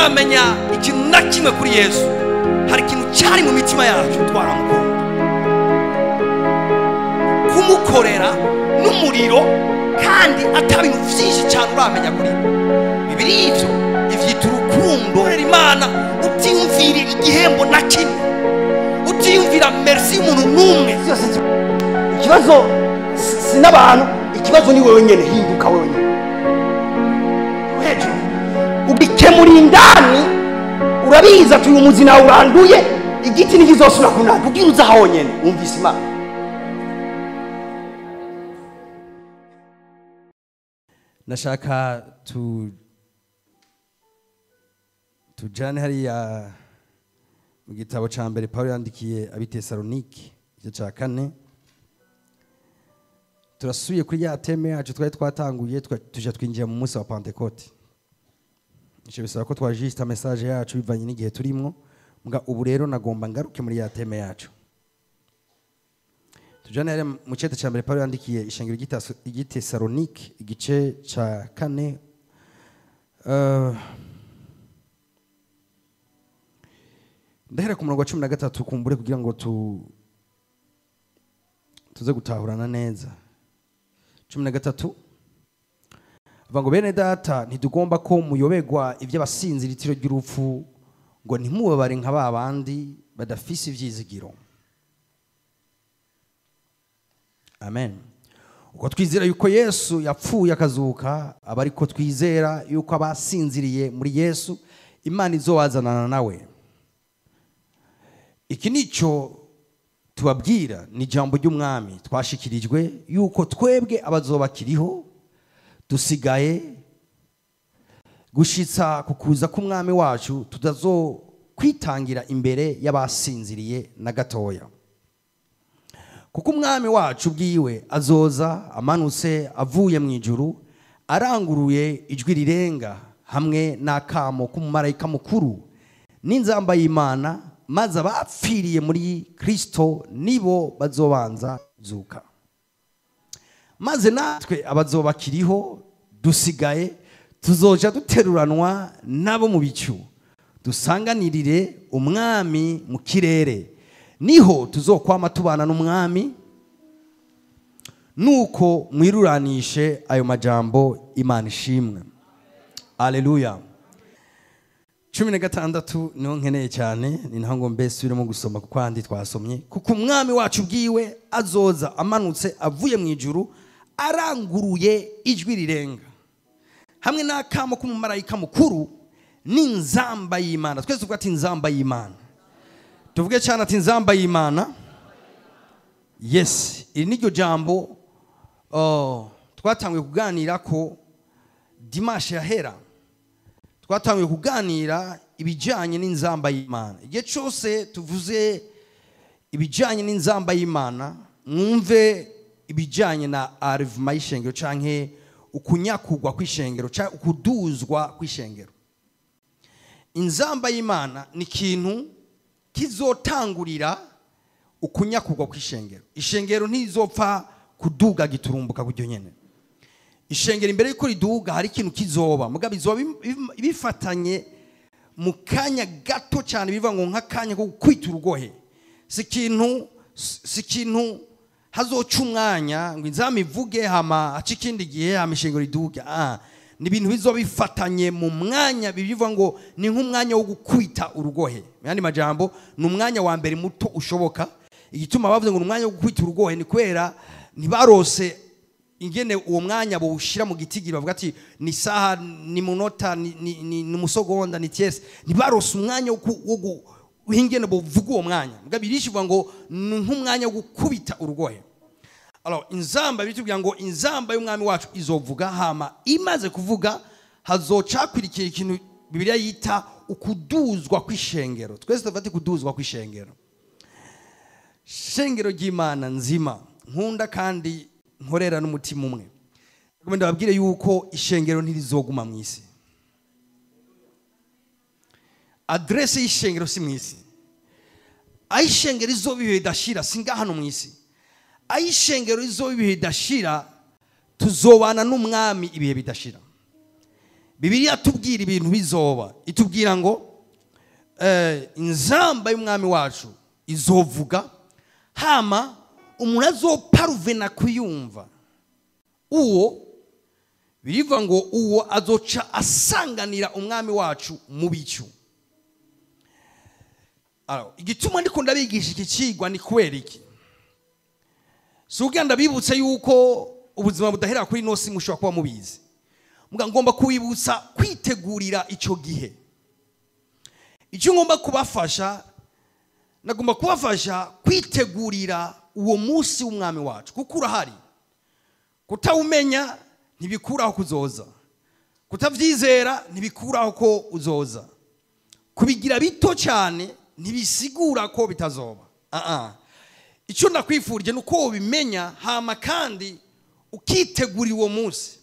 Tutaramenya ikintu na kimwe kuri Yesu, hari ikintu cyari mu mitima yacu twaramukunda. Kumukorera n'umuriro kandi atabintu byinshi cyane uramenya kuri bibiri ivyo ivyita urukundo. Imana utiyumvira igihembo na kimwe, utiyumvira merci umuntu n'umwe. Ikibazo si n'abantu, ikibazo ni wewe nyene. Hinduka wewe nyene hejuru ubikemura indani, urabiza tuyu muzina uranduye igiti ntigizosubira kunaka kugira uza honyene wumvise Imana. Nashaka tujane hariya mu gitabo ca mbere Paulo yandikiye abitesalonike igice ca 4. Turasubiye kuri ya teme yacu twari twatanguye, tuja twinjiye mu munsi wa Pentecote. Ico bisaba ko twajista message yacu bivanye n'igihe turimwo. Mbwa ubu rero nagomba ngaruke muri ya teme yacu. Tujane hariya mu cete ca mbere Paulo yandikiye ishengero ry'Itesalonike igice ca 4. Ndahera ku murongo wa 13 kumbure kugira ngo tuze gutahurana neza. 13 avuga ngo bene data ntitugomba ko muyobegwa iby'abasinzira itiro ry'urupfu, ngo ntimubabare nka ba bandi badafise ivyizigiro. Amen. Uko twizera yuko Yesu yapfuye akazuka, aba ariko twizera yuko abasinziriye muri Yesu Imana izobazanana nawe. Iki nico tubabwira, ni jambo ry'umwami twashikirijwe, yuko twebwe abazobakiriho dusigaye gushitsa kukuza k'umwami wacu tutazokwitangira imbere y'abasinziriye na gatoya. Kuko umwami wacu bwiwe azoza amanutse avuye mu ijuru, aranguruye ijwi rirenga hamwe n'akamo k'umumarayika mukuru n'inzamba y'Imana, maze abapfiriye muri Kristo nibo bazobanza zuka. Maze natwe abazobakiriho dusigaye tuzoja duteruranwa nabo mu bicu, dusanganirire umwami mu kirere, niho tuzokwama tubana n'umwami. Nuko mwiruranishe ayo majambo. Imana ishimwe. Haleluya. 16 niho nkeneye cyane, ni naho ngo mbese urimo gusoma kuko andi twasomye. Kuko umwami wacu bwiwe azoza amanutse avuye mu ijuru, aranguruye ijwi rirenga hamwe n'akamo k'umumarayika mukuru n'inzamba y'Imana. Twese tuvuga ati inzamba y'Imana. Tuvuge cyane ati inzamba y'Imana. Yes, iri niryo jambo twatanguye kuganira ko dimanche yahera. Twatanguye kuganira ibijyanye n'inzamba y'Imana. Igihe cyose tuvuze ibijyanye n'inzamba y'Imana, mwumve ibijyanye na arivuma y'ishengero canke ukunyakugwa kw'ishengero canke ukuduzwa kw'ishengero. Inzamba y'Imana ni ikintu kizotangurira ukunyakugwa kw'ishengero. Ishengero ntizopfa kuduga giturumbuka kujyo nyene. Ishengero imbere yuko riduga hari ikintu kizoba, mugabo izoba bifatanye mu kanya gato cyane, biva ngo nk'akanya ko kwita urugohe. Si ikintu hazoca umwanya ngo inzama ivuge hama aca ikindi gihe hama ishengero riduge. Ni ibintu bizoba bifatanye mu mwanya, bivuga ngo ni nk'umwanya wo gukwita urugohe. Mu yandi majambo ni umwanya wa mbere muto ushoboka. Igituma bavuze ngo ni umwanya wo gukwita urugohe ni kubera ntibarose ingene uwo mwanya bawushira mu gitigiri, bavuga ati ni saha, ni munota, ni musogonda, ni tiese. Ntibarose umwanya wo ingene bovuga uwo mwanya. Mugabo birishivuga ngo ni nk'umwanya wo gukubita urugohe. Alors inzamba bitubwira ngo inzamba y'umwami wacu izovuga, hama imaze kuvuga hazocakwirikira ikintu Bibiliya yita ukuduzwa kw'ishengero. Twese tuvuga ati kuduzwa kw'ishengero. Shengero ry'Imana nzima nkunda kandi nkorera n'umutima umwe. Ndababwire yuko ishengero ntirizoguma mu isi. Adresse y'ishengero si mu isi. Aho ishengero izoba ibihe bidashira si ngaha no mu isi. Aho ishengero izoba ibihe bidashira tuzobana n'umwami ibihe bidashira. Bibiliya tubwira ibintu bizoba, itubwira ngo inzamba y'umwami wacu izovuga, hama umuntu azoparuvena kuyumva, uwo birivuga ngo uwo azoca asanganira umwami wacu mu bicu. Igituma ndiko ndabigisha iki cigwa ni kubera iki? Si kugira ndabibutse yuko ubuzima budahera kuri ino si, mushobora kuba mubizi, muga ngomba kubibutsa kwitegurira ico gihe. Icyo ngomba kubafasha, nagomba kubafasha kwitegurira uwo munsi w'umwami wacu, kuko urahari. Kutawumenya ntibikuraho kuzoza, kutavyizera ntibikuraho ko uzoza, kubigira bito cyane ntibisigura ko bitazoba. Icyo ndakwifurije ni uko ubimenya, hama kandi ukitegurira uwo munsi.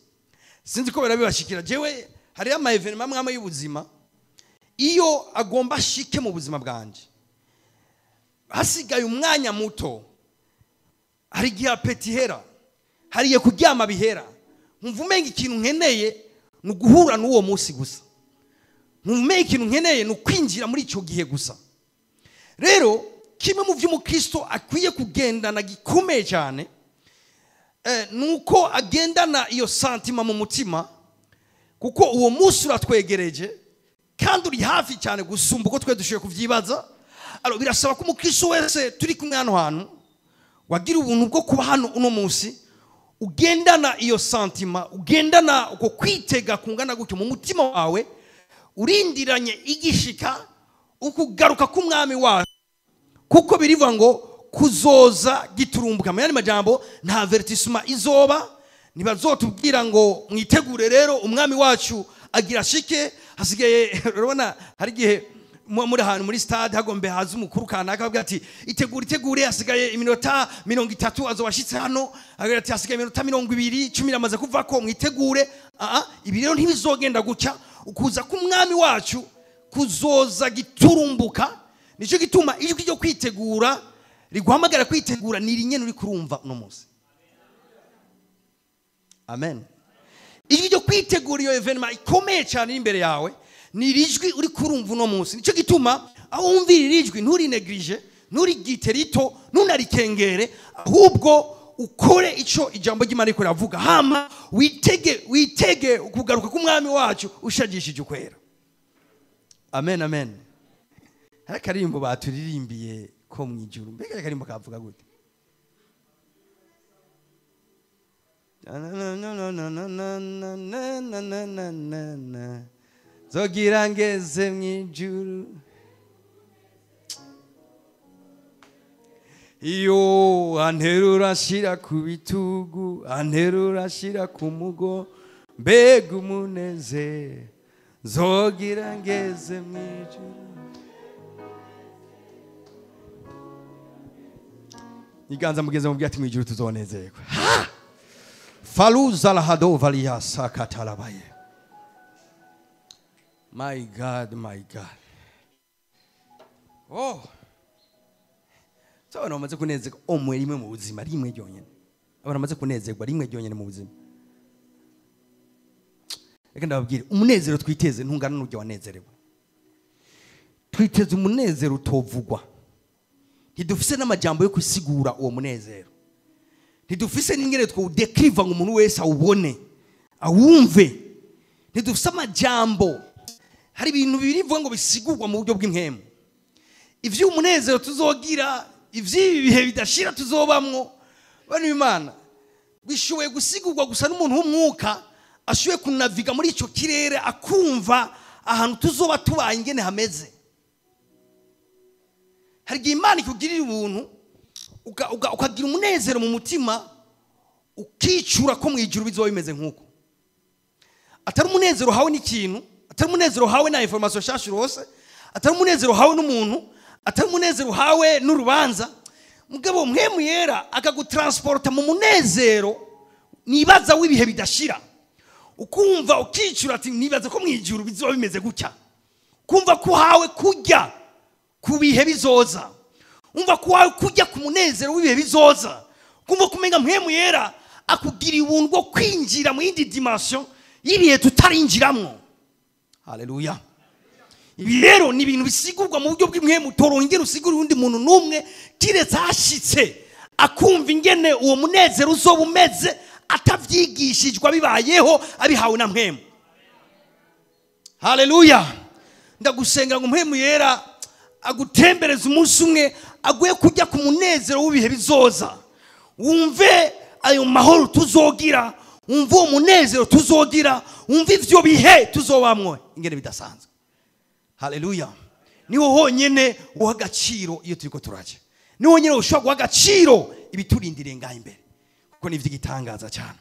Sinzi ko birabibashikira, jewe hariyo ama evenement amwe amwe y'ubuzima iyo agomba ashike mu buzima bwanje, hasigaye umwanya muto, hari igihe apeti ihera, hari igihe kuryama bihera, nkumva umenga ikintu nkeneye ni uguhura n'uwo munsi gusa, nkumva umenga ikintu nkeneye ni ukwinjira muri icyo gihe gusa. Rero kimwe mu by'umukristo akwiye kugendana gikomeye cyane, nuko agendana iyo santima mu mutima, kuko uwo munsi uratwegereje kandi uri hafi cyane gusumba uko twe dushoboye kuvyibaza. Alors birasaba ko umukristo wese turi kumwe hano hantu wagira ubuntu bwo kuba hano uno munsi, ugendana iyo santima, ugendana uko kwitega kungana gutyo mu mutima wawe, urindiranye igishika ukugaruka k'umwami wawe, kuko birivuga ngo kuzoza giturumbuka. Mu yandi majambo, nta avertissement izoba, ntibazotubwira ngo mwitegure rero umwami wacu agira shike. Hasigaye urabona hari igihe muri ahantu muri stade hagombe haza umukuru kanaka avuga ati itegure itegure, hasigaye iminota 30 azobashitse hano, agira ati hasigaye iminota 20, 10 iramaze kuvako, mwitegure. Ibi rero ntibizogenda gutya. Ukuza k'umwami wacu kuzoza giturumbuka. Nicyo gituma ijwi ryo kwitegura riguhamagara kwitegura ni rinye uri kurumva uno munsi. Amen. Ijwi ryo kwitegura iyo evenement ikomeye cyane imbere yawe ni rijwi uri kurumva uno munsi. Nicyo gituma aho wumvira ijwi nturineglige, nturigite rito, ntunarikengere, ahubwo ukore ico ijambo ry'Imana riko riravuga, hama witege ukugaruka k'umwami wacu ushagishije ukwera. Amen, amen. Hari akarimbo baturirimbiye ko mu ijuru, mbega akarimbo kavuga gute? Zogira ngeze mu ijuru, iyo anterura ashira ku bitugu, anterura ashira ku mugo, mbega umunezero, zogira ngeze mu ijuru. Iganza mugeze mu byati mu ijuru tuzonezerwa. Faluza lahado valia sakatalabaye. My God, my God. Oh. Abantu bamaze kunezerwa omwe rimwe mu buzima, rimwe ryonyene. Abantu bamaze kunezerwa rimwe ryonyene mu buzima. Reka ndababwire, umunezero twiteze ntungana n'uryo wanezerewe. Twiteze umunezero utovugwa. Ntidufise n'amajambo yo kusigura uwo munezero. Ntidufise n'ingene twodekriva ngo umuntu wese awubone, awumve. Ntidufise amajambo. Hari ibintu birivuga ngo bisigurwa mu buryo bw'impemu. Ivyo umunezero tuzogira, ivy'ibi bihe bidashira tuzobamwo, bano Imana bishoboye gusigurwa gusa n'umuntu w'umwuka ashoboye kunaviga muri ico kirere, akumva ahantu tuzoba tubaye ingene hameze. Hari igihe Imana ikugirira ubuntu ukagira umunezero mu mutima, ukicura ko mu ijuru bizoba bimeze nk'uko. Atari umunezero hawe n'ikintu, atari umunezero hawe na information nshasha rwose, atari umunezero hawe n'umuntu, atari umunezero hawe n'urubanza, mugabo mpemu yera akagutransporta mu munezero nibaza w'ibihe bidashira. Ukumva ukicura ati nibaza ko mu ijuru bizoba bimeze gutya. Kumva ko hawe kujya ku bihe bizoza, umva ko hawe kujya ku munezero w'ibihe bizoza, kumva kumenga mpemu yera akugiriye ubuntu bwo kwinjira mu yindi dimension y'ibihe tutarinjiramwo. Haleluya. Ibi rero ni ibintu bisigurwa mu buryo bw'impwemu, utorongera usigura undi muntu n'umwe kiretse hashitse akumva ingene uwo munezero uzoba umeze atavyigishijwe, abibayeho, abihawe na mpwemu. Haleluya. Ndagusenga ngo mpwemu yera agutembereze umunsi umwe, aguye kujya ku munezero w'ibihe bizoza, wumve ayo mahoro tuzogira, wumve uwo munezero tuzogira, wumve ivyo bihe tuzobamwo ingene bidasanzwe. Haleluya. Niho honyene uha agaciro iyo turiko turaja, niho honyene ushobora guha agaciro ibiturindiriye ngaha imbere, kuko ni ivy'igitangaza cyane.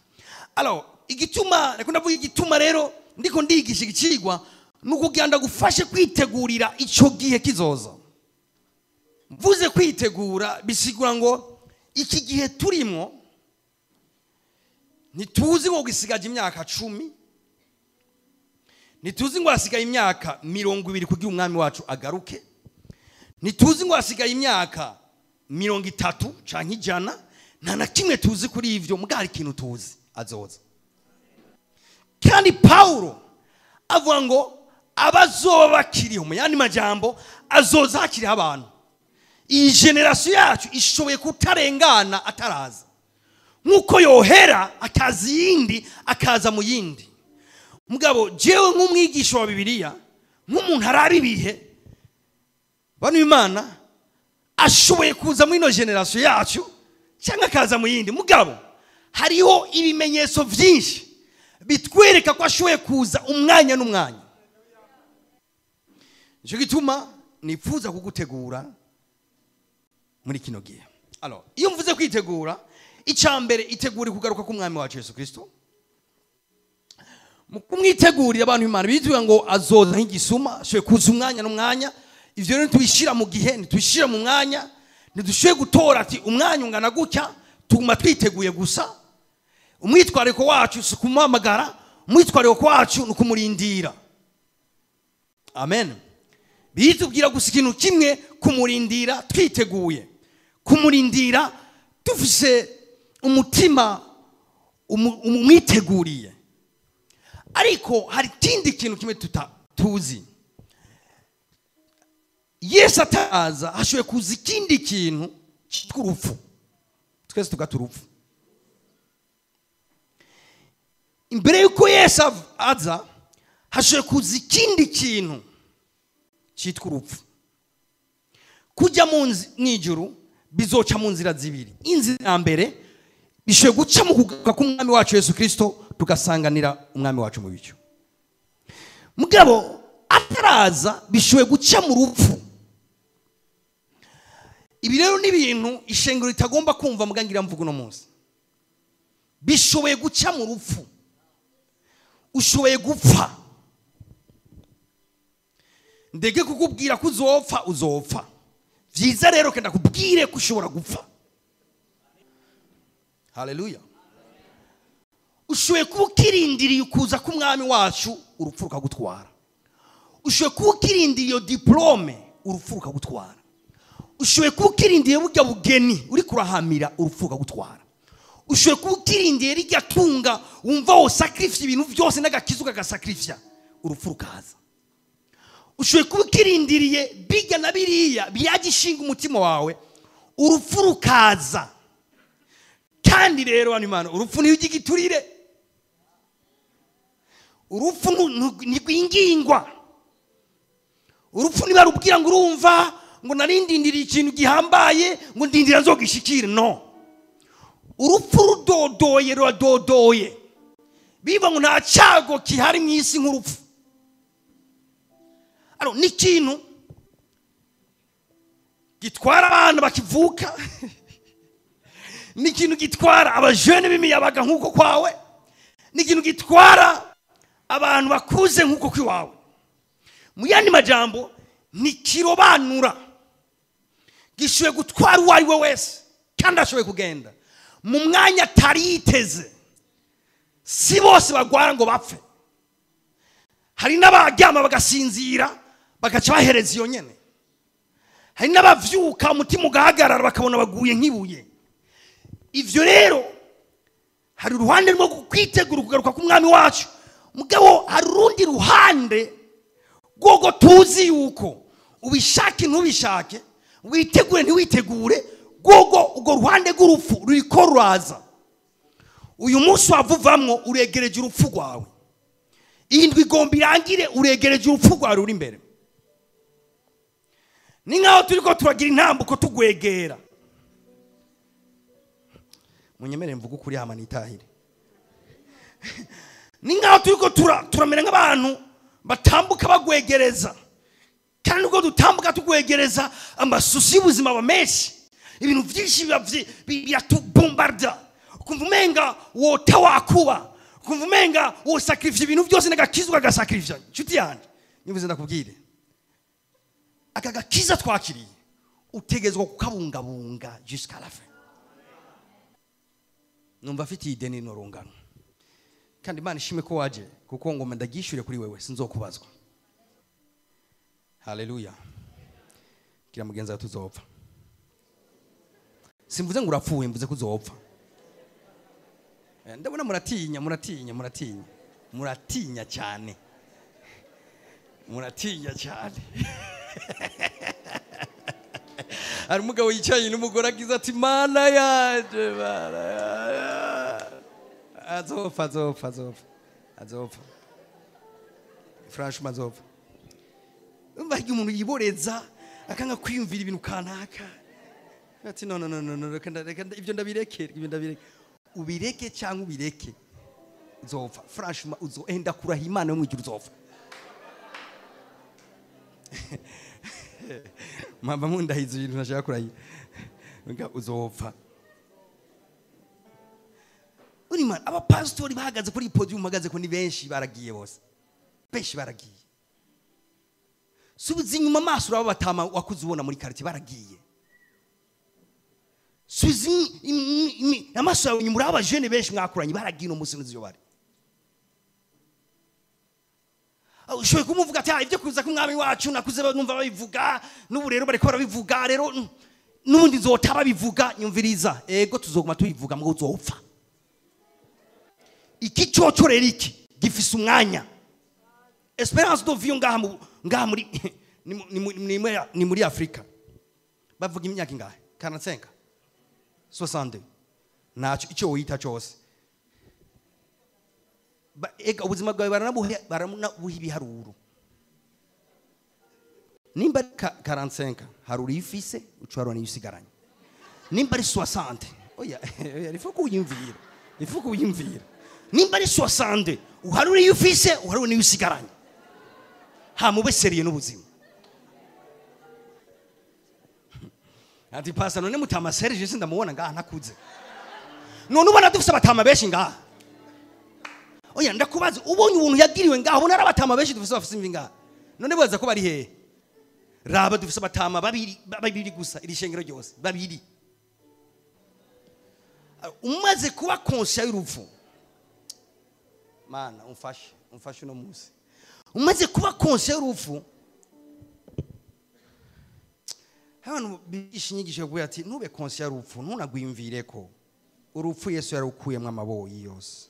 Alors, igituma reko ndavuga, igituma rero ndiko ndigisha igicigwa ni ukugira ndagufashe kwitegurira ico gihe kizoza. Mvuze kwitegura bisigura ngo iki gihe turimo ntituzi ngo gisigaje imyaka 10, ntituzi ngo hasigaye imyaka 20 kugira umwami wacu agaruke, ntituzi ngo hasigaye imyaka 30 canke 100, nta na kimwe tuzi kuri ivyo, mugabo hari ikintu tuzi, azoza. Kandi Paulo avuga ngo abazoba bakiriho, mu yandi majambo azoza hakiriho abantu. Iyi generation yacu ishoboye kutarengana ataraza, nkuko yohera akaza iyindi akaza mu yindi. Mugabo jewe nk'umwigisha wa Bibiliya, nk'umuntu araba ibihe, bano Imana ashoboye kuza muri ino generation yacu cyangwa akaza mu yindi. Mugabo hariho ibimenyetso vyinshi bitwereka ko ashoboye kuza umwanya n'umwanya. Nico gituma nifuza kugutegura muri kino gihe. Alors, iyo mvuze kwitegura, icya mbere itegure kugaruka k'umwami wacu Yesu Kristo. Mu kumwitegurira abantu Imana bitwa ngo azoza nk'igisuma, ashoboye kuza umwanya n'umwanya. Ivyo rero ntitubishira mu gihe, ntitubishira mu mwanya, ntidushoboye gutora ati umwanya ungana gutya, tuguma twiteguye gusa. Umwitwariko wacu si kumuhamagara, umwitwariko wacu ni ukumurindira. Amen. Bitubwira gusa ikintu kimwe, kumurindira twiteguye, kumurindira dufise umutima umwiteguriye. Ariko hari ikindi kintu kimwe tuzi. Yesu ataza ashoboye kuza ikindi kintu cyitwa urupfu. Twese tugata urupfu. Imbere yuko Yesu aza hashoboye kuza ikindi kintu cyitwa urupfu. Kujya mu ijuru bizoca mu nzira zibiri. Inzira ya mbere bishoboye guca mu kugaruka k'umwami wacu Yesu Kristo, tugasanganira umwami wacu mu bicu. Mugabo ataraza bishoboye guca mu rupfu. Ibi rero ni ibintu ishengero ritagomba kumva, mugangira mvugo no munsi. Bishoboye guca mu rupfu. Ushoboye gupfa. Ndege kukubwira ko uzopfa, uzopfa. Vyiza rero kenda kubwire ko ushobora gupfa. Haleluya. Ushoboye kuba ukirindiriye ukuza k'umwami wacu, urupfu rukagutwara. Ushoboye kuba ukirindiriye iyo diplome, urupfu rukagutwara. Ushoboye kuba ukirindiriye burya bugeni uri kurahamira, urupfu rukagutwara. Ushoboye kuba ukirindiriye rirya tunga wumva wo sacrifice ibintu byose n'agakiza ukagasacrifice, urupfu rukaza. Ushoboye kuba ukirindiriye bijya na biriya byagishinga umutima wawe, urupfu rukaza. Kandi rero hano Imana, urupfu ni igiturire, urupfu ni rwingingwa. Urupfu nibarubwira ngo urumva ngo narindindiriye ikintu gihambaye ngo ndindira nzogishikire, no. Urupfu rudodoye, ruradodoye. Biva ngo nta cyago kihari mu isi nk'urupfu. Alors ni ikintu gitwara abantu bakivuka, ni ikintu gitwara abajene b'imiyabaga nk'uko kwawe, ni ikintu gitwara abantu bakuze nk'uko kwiwawe. Mu yandi majambo ni kirobanura, gishoboye gutwara uwo ari we wese kandi ashoboye kugenda mu mwanya atari yiteze. Si bose bagwara ngo bapfe, hari n'abaryama bagasinzira bagaca bahereza iyo nyene, hari n'abavyuka umutima ugahagarara bakabona baguye nk'ibuye. Ivyo rero hari uruhande rwo kwitegura kugaruka k'umwami wacu, mugabo hari urundi ruhande Gogo tuzi yuko ubishake ntubishake, witegure ntiwitegure, gogo ugo ruhande rw'urupfu ruriko ruraza. Uyu munsi wavuvamwo uregereje urupfu rwawe. Indwi igomba irangire uregereje urupfu rwawe ruri imbere. Ni nkaho turiko turagira intambuko tugwegera. Munyemere mvuga ukuri hama nitahire. Ni nkaho turiko turamera nk'abantu batambuka bagwegereza. Kandi ubwo dutambuka tugwegereza amasusi y'ubuzima aba menshi. Ibintu vyinshi biratubombarda. Ukumva umenga wota wakuba. Ukumva umenga wosacrifice ibintu byose n'agakizwa agasacrifice. Nshuti yanje, nivuze ndakubwire. Aka gakiza twakiriye utegezwa kukabungabunga jusqu'à la fin. Numva afite ideni n'urungano. Kandi Imana ishime ko waje kuko ngoma ndagishure kuri wewe sinzokubazwa. Haleluya. Kira mugenzi tuzopfa. Simvuze ngo urapfuye, mvuze ko uzopfa. Ndabona muratinya, muratinya, muratinya. Muratinya cyane. Muratinya cyane. Hari umugabo yicaye n'umugore agize ati Mana yaje, Mana yaje. Azopfa, azopfa, azopfa. Azopfa. Franchement azopfa. Umva igihe umuntu yiboreza akanga kwiyumvira ibintu kanaka. Ati no no no no no, reka ibyo ndabireke, ibyo ndabireke. Ubireke cyangwa ubireke. Uzopfa. Franchement uzoenda kuraha Imana yo mu ijuru uzopfa. Mama mundahiza ibintu nashaka kurahira. Nga uzopfa. Uri man abapastori bahagaze kuri podium bahagaze ko ni benshi baragiye bose. Benshi baragiye. Subiza inyuma amaso uraba batama wakuze ubona muri quartier baragiye. Subiza amaso yawe inyuma uraba jeune benshi mwakuranye baragiye no musi nziyo bari. Ushoye kumuvuga ati ibyo kuza kumwami wacu nakuze numva babivuga n'ubu rero bariko barabivuga rero n'ubundi nzotaba bivuga nyumviriza ego tuzoguma tubivuga ngo uzopfa. Iki coco rero iki gifise umwanya. Esperance de vie ngaha muri ni muri Afrika bavuga imyaka ingahe? 45 62 naco icyo wita cyose. Ega ubuzima bwawe baranabuha ibiharuro. Nimba ari 45 haruri ifise ucwarwa n'iyusigaranye. Nimba ari 60 oya il faut kuyimvira, il faut kuyimvira. Nimba ari 60 uharuri ifise uharuri n'iyusigaranye. Ha mube seriye n'ubuzima. Ati pasa none mutama Serge sindamubona ngaha ntakuze. None ubona dufise abatama benshi ngaha. Oya ndakubaza ubonye ubuntu yagiriwe ngaho ubona arabatama benshi dufise bafise imvi ngaha. None baza ko bari hehe? Raba dufise abatama babiri gusa iri shengero ryose babiri. Umaze kuba conscient y'urupfu. Mana umfashe, umfashe no munsi. Umaze kuba conscient y'urupfu. Abantu bigisha inyigisho kugira ati ntube conscient y'urupfu, ntunagwimvire ko urupfu Yesu yarukuyemwe amaboyi yose.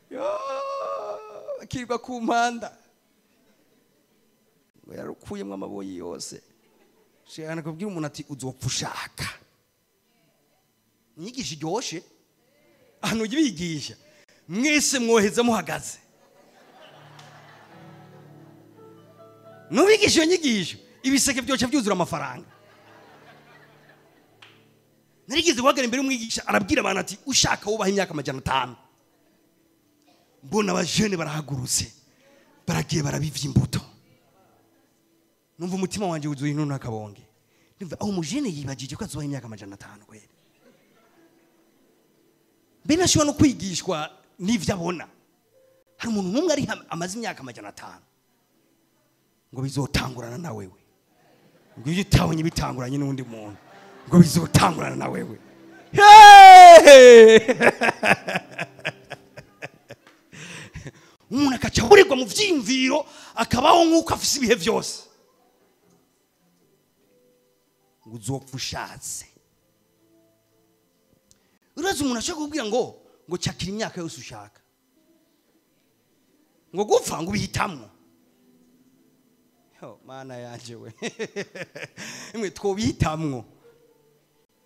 Yo, akirwa ku mpanda ngo yarukuyemwe amaboyi yose. Shana kubwira umuntu ati uzopfa ushaka. Inyigisho iryoshe ahantu ujya bigisha mwese mwoheza muhagaze. Nubigisha iyo nyigisho ibiseke byoce byuzura amafaranga. Narigeze guhagarara imbere y'umwigisha arabwira abantu ati ushaka wubaha imyaka 500. Mbona abajene barahagurutse baragiye barabivya imbuto. Numva umutima wanje wuzuye intuntu akabonge. Numva aho umujene yibagije ko azubaha imyaka 500 kweli. Mbe nashobora no kwigishwa n'ivyo abona. Hari umuntu n'umwe ari amaze imyaka 500 ngo bizotangurana na wewe. Ngo iyo utabonye bitanguranye n'undi muntu ngo bizotangurana na wewe. Umuntu akacaburirwa mu vyiyumviro akabaho nk'uko afise ibihe vyose. Ngo uzopfa ushatse. Urazi umuntu ashaka kubwira ngo ngo cakira imyaka yose ushaka, ngo gupfa ngo ubihitamwo. Yo mana yanje we, imwe twobihitamwo.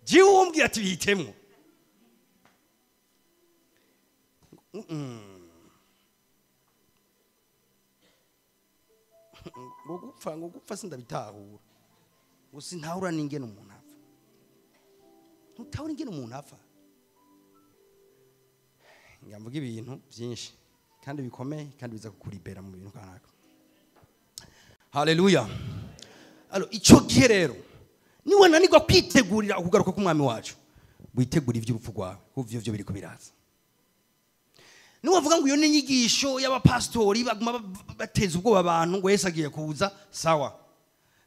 Jiwe umbwira ati bihitemwo. Ngo gupfa sindabitahura, ngo sintahura n'ingene umuntu apfa. Ntutahura ingene umuntu apfa. Ngamvuga ibintu byinshi kandi bikomeye kandi biza kukuribera mu bintu kanaka. Haleluya. Alo, ico gihe rero niwe nanigwa kwitegurira ukugaruka k'umwami wacu, witegura ivy'urupfu rwawe kuko ivyo biriko biraza. Niwe avuga ngo iyo ni inyigisho y'abapastori baguma bateza ubwoba abantu ngo Yesu agiye kuza, sawa,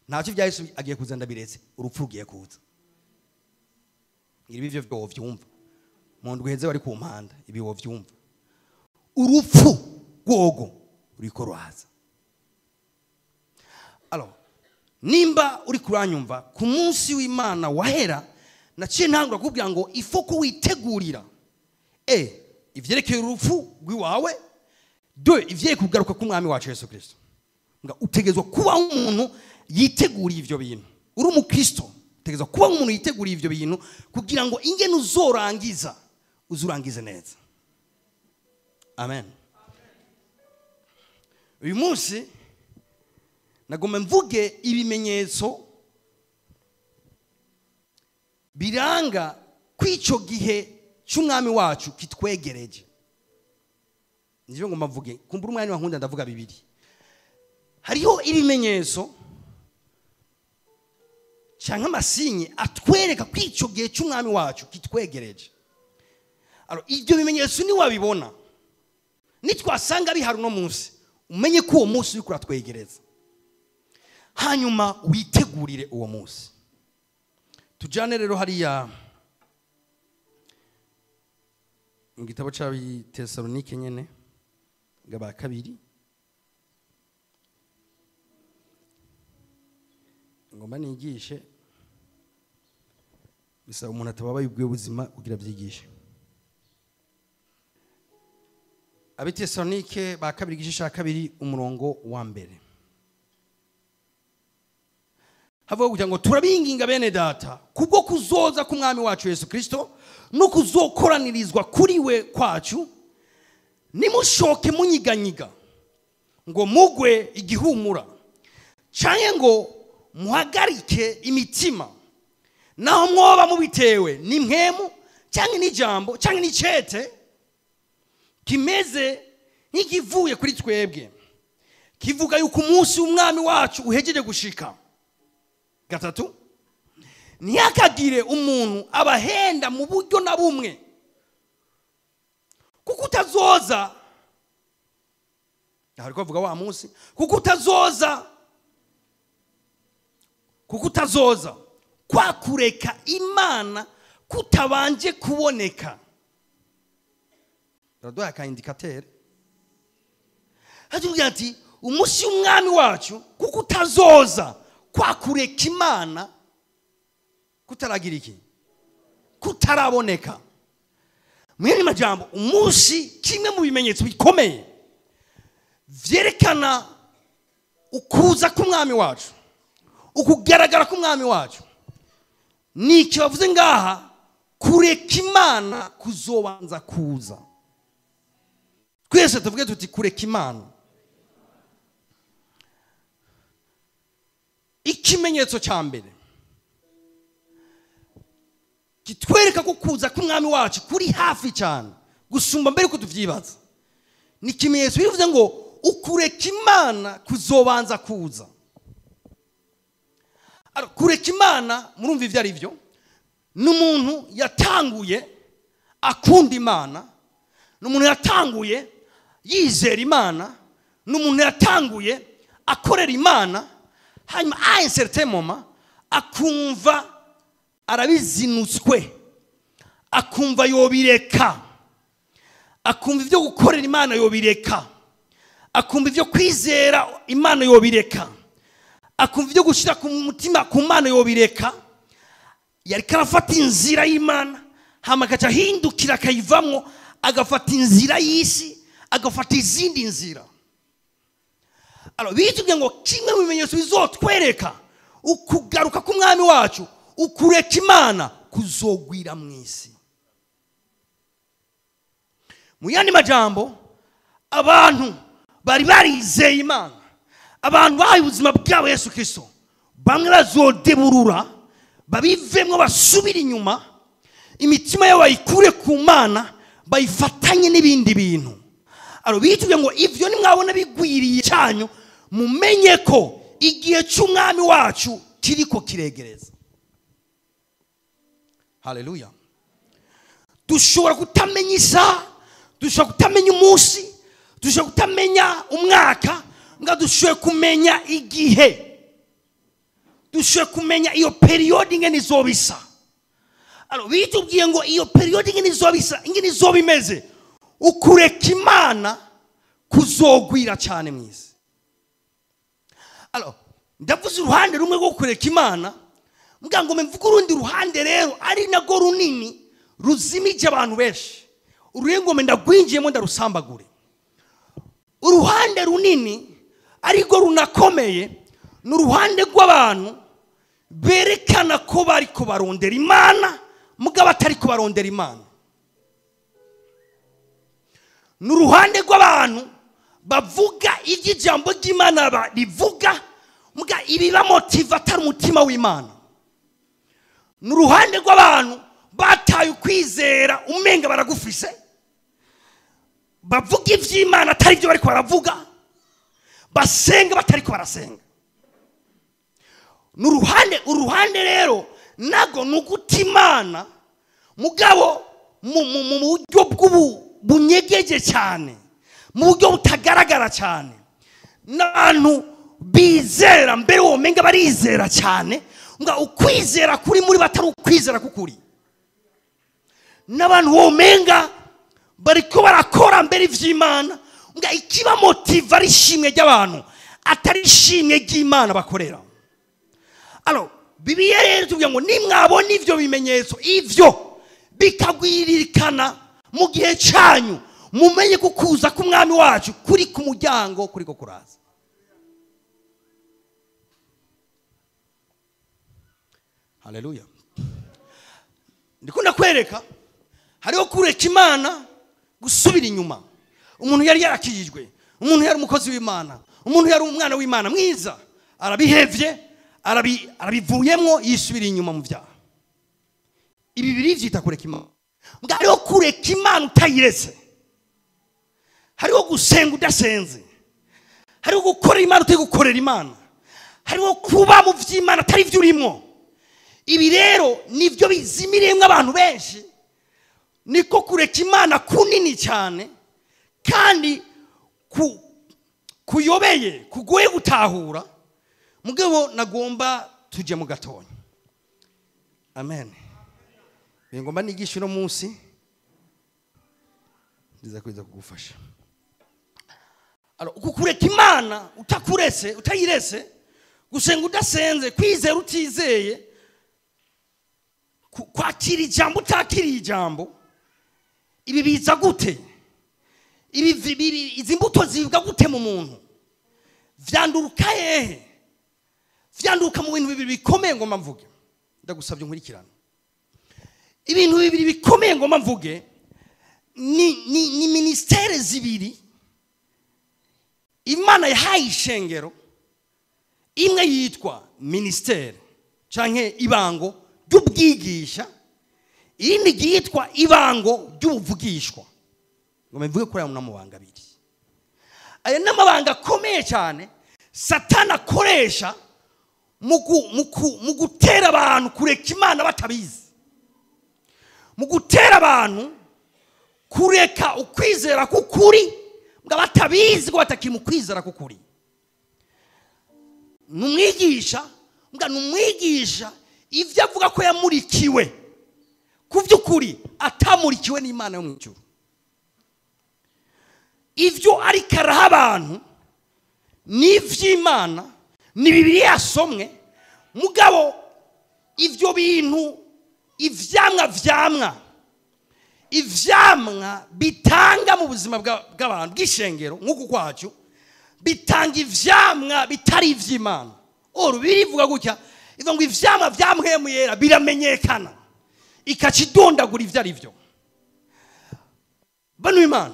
ntacyo bya Yesu agiye kuza ndabiretse, urupfu rugiye kuza. Ngira ivyo wovyumva mu ndwi heze bari ku mpanda, ibi wovyumva, urupfu rwogo ruriko ruraza. Alors, nimba uri kuranyumva ku munsi w'Imana wahera, naciye ntangura kubwira ngo ifoko witegurira ivyerekeye urupfu rw'iwawe, deux ivyerekeye kugaruka k'umwami wacu Yesu Kristo. Nga utegezwa kuba umuntu yiteguriye ivyo bintu. Uri umukristo utegezwa kuba umuntu yiteguriye ivyo bintu kugira ngo ingene uzorangiza uzurangize neza. Amen. Uyu munsi nagomba mvuge ibimenyetso biranga kw'ico gihe cy'umwami wacu kitwegereje. Nivyo ngomba mvuge, kumbura umwanya wankunda ndavuga bibiri. Hariho ibimenyetso canke amasinye atwereka kw'ico gihe cy'umwami wacu kitwegereje. Alors ibyo bimenyetso ni wabibona, nitwasanga bihari no munsi, umenye ko uwo munsi uriko uratwegereza, hanyuma witegurire uwo munsi. Tujane rero hariya mu gitabo c'Abitesalonike nyene gaba kabiri, ngomba nigishe bisaba umuntu atababaye ubwiye ubuzima kugira byigishe. Abitesalonike ba kabiri igice ca kabiri umurongo wa mbere, havuga kugira ngo turabinginga bene data kubwo kuzoza k'umwami wacu Yesu Kristo no kuzokoranirizwa kuri we kwacu, nimushoke munyiganyiga ngo mugwe igihumura canke ngo muhagarike imitima, naho mwoba mubitewe n'imwemu canke n'ijambo canke n'icete kimeze nk'ikivuye kuri twebwe, kivuga yuko umunsi w'umwami wacu uhejeje gushika. Gatatu, ntihakagire umuntu abahenda mu buryo na bumwe, kuko utazoza, ariko avuga wa munsi, kuko utazoza kwa kureka Imana kutabanje kuboneka. Baraduha ka indicateur, hatubwira ati umunsi w'umwami wacu kuko utazoza kwa kureka Imana kutaragira iki, kutaraboneka. Mwene majambo, umunsi kimwe mu bimenyetso bikomeye vyerekana ukuza k'umwami wacu, ukugaragara k'umwami wacu, niki bavuze ngaha, kureka Imana kuzobanza kuza. Twese tuvuge tuti kureka Imana. Ikimenyetso cya mbere kitwereka ko kuza k'umwami wacu kuri hafi cyane gusumba mbere ko tuvyibaza, ni ikimenyetso bivuze ngo ukureka Imana kuzobanza kuza. Kureka Imana murumva ivyo ari byo, n'umuntu yatanguye akunda Imana, n'umuntu yatanguye yizera Imana, n'umuntu yatanguye akorera Imana, hanyuma à un certain moment akumva arabizinutswe, akumva yobireka, akumva ivyo gukorera Imana yobireka, akumva ivyo kwizera Imana yobireka, akumva ivyo gushira ku mutima ku Mana yobireka. Yariko arafata inzira y'Imana, hama agaca ahindukira akayivamwo, agafata inzira y'isi, agafata izindi nzira. Alors bitubwiye ngo kimwe mu bimenyetso bizotwereka ukugaruka k'umwami wacu, ukureka Imana kuzogwira mu isi. Mu yandi majambo, abantu bari barizeye Imana, abantu bahaye ubuzima bwabo Yesu Kristo, bamwe bazodeburura babivemwo basubira inyuma, imitima yabo bayikure ku Mana bayifatanye n'ibindi bintu. Alors bitubwiye ngo ivyo nimwabona bigwiriye cyanyu, mumenye ko igihe cy'umwami wacu kiriko kiregereza. Haleluya. Dushobora kutamenya isaha, dushobora kutamenya umunsi, dushobora kutamenya umwaka, nga dushobora kumenya igihe, dushobora kumenya iyo periode ingene izobisa. Alors bitubwiye ngo iyo periode ingene izobisa, ingene izoba imeze, ukureka Imana kuzogwira cyane mwisi. Alors ndavuze uruhande rumwe rwo kureka Imana, mbwa ngo mvuge urundi ruhande rero ari nago runini ruzimije abantu benshi. Uruyengo ndagwinjiyemo ndarusambagure. Uruhande runini ariko runakomeye ni uruhande rw'abantu berekana ko bariko barondera Imana, mugabo atari ko barondera Imana. Ni uruhande rw'abantu bavuga iby'ijambo ry'Imana rivuga, muga ibibamotiva atari umutima w'Imana. Ni uruhande rw'abantu bataye ukwizera umenga baragufise, bavuga iby'Imana atari byo bariko baravuga, basenga batariko barasenga. Ni uruhande rero nago nuguta Imana mugabo mu buryo bunyegeje cyane, mu buryo butagaragara cyane. N'abantu bizera mbere womenga barizera cyane, nga ukwizera kuri muri batari ukwizera kukuri. N'abantu womenga bariko barakora mbere ivy'Imana, nga ikiba motiva ari ishimwe ry'abantu atari ishimwe ry'Imana bakorera. Alors Bibiliya rero tuvuga ngo nimwabona ivyo bimenyetso, ivyo bikagwiririkana mu gihe cyanyu, mumenye ko kuza k'umwami wacu kuri ku muryango, kuri ko kuraza. Haleluya. Ndikunda kwereka hariho kureka Imana gusubira inyuma. Umuntu yari yarakijijwe, umuntu yari umukozi w'Imana, umuntu yari umwana w'Imana mwiza, arabihevye, arabivuyemwo, yisubira inyuma mu byaha. Ibi birivyita kureka Imana. Mbwa hariho kureka Imana utayiretse, hariho gusenga udasenze, hariho gukora Imana utari gukorera Imana, hariho kuba mu vy'Imana atari vyo urimwo. Ibi rero nivyo bizimiriyemwo abantu benshi, niko kureka Imana kunini cyane kandi kuyobeye, kugoye gutahura. Mugabo nagomba tuje mu gatonya. Amen. Ngomba nigisha uno munsi ndiza kwiza kugufasha. Alors ukureka Imana utakurese, utayirese, gusenga udasenze, kwizera utizeye, kwakira ijambo utakiriye ijambo, ibi biza gute? Ibi izi mbuto zivuga gute mu muntu? Vyanduruka hehe? Vyanduruka mu bintu bibiri bikomeye ngomba mvuge. Ndagusabye nkurikirana. Ibintu bibiri bikomeye ngomba mvuge ni ministere zibiri Imana yahaye ishengero. Imwe yitwa ministere canke ibango ry'ubwigisha, iyindi yitwa ibango ry'ubuvugishwa. Ngomba mvuge kuri ayo n'amabanga abiri. Aya n'amabanga akomeye cyane Satani akoresha mu gutera abantu kureka Imana batabizi, mu gutera abantu kureka ukwizera k'ukuri ngo batabizi ko batakiri mu kwizera k'ukuri. Numwigisha ngo numwigisha ivyo avuga ko yamurikiwe ku vy'ukuri atamurikiwe n'Imana yo mu ijuru. Ivyo ariko araha abantu ni ivy'Imana, ni Bibiliya yasomwe, mugabo ivyo bintu ivyamwa vyamwa Ivyamwa bitanga mu buzima bw'abantu bw'ishengero nk'uku kwacu, bitanga ivyamwa bitari ivy'Imana. Oro birivuga gutya, ivuga ngo ivyamwa vya Mpwemu Yera biramenyekana, ikakidondagura ivyo ari vyo. Bano Imana,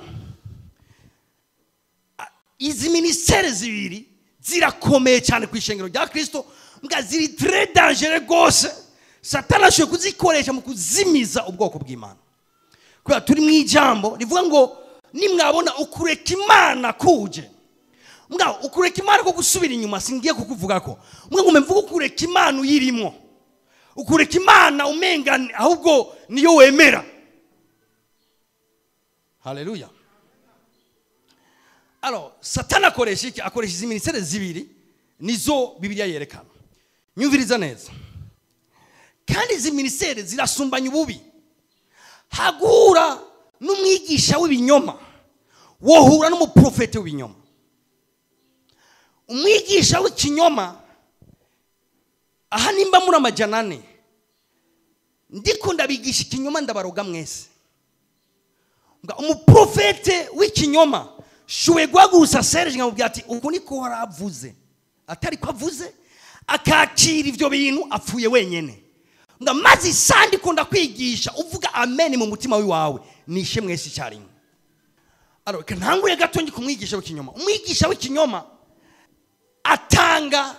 izi ministere zibiri zirakomeye cyane ku ishengero rya Kristo, mbwa ziri très dangereux gose. Satani ashoboye kuzikoresha mu kuzimiza ubwoko bw'Imana. Kubera turi mu ijambo rivuga ngo nimwabona ukureka Imana kuje, mbwa ukureka Imana ko gusubira inyuma singiye kukuvuga ko mbwa ngo mvuga ukureka Imana uyirimo, ukureka Imana umenga ahubwo niyo wemera. Haleluya. Alors Satani akoresha iki? Akoresha izi ministere zibiri nizo Bibiliya yerekana. Nyumviriza neza. Kandi izi ministere zirasumbanya ububi. Hagura n'umwigisha w'ibinyoma, wohura n'umuprofete w'ibinyoma. Umwigisha w'ikinyoma aha nimba muri amajana ane, ndiko ndabigisha ikinyoma ndabaroga mwese. Umuprofete w'ikinyoma shuwe guhagurusa Serge nkamubwira ati uku niko waravuze, atari ko avuze, akakira ivyo bintu apfuye wenyene. Nga maze isandi ko ndakwigisha uvuga amen mu mutima wiwawe, nishe mwese icyarimwe. Alors ntangure gato ngi kumwigisha w'ikinyoma. Umwigisha w'ikinyoma atanga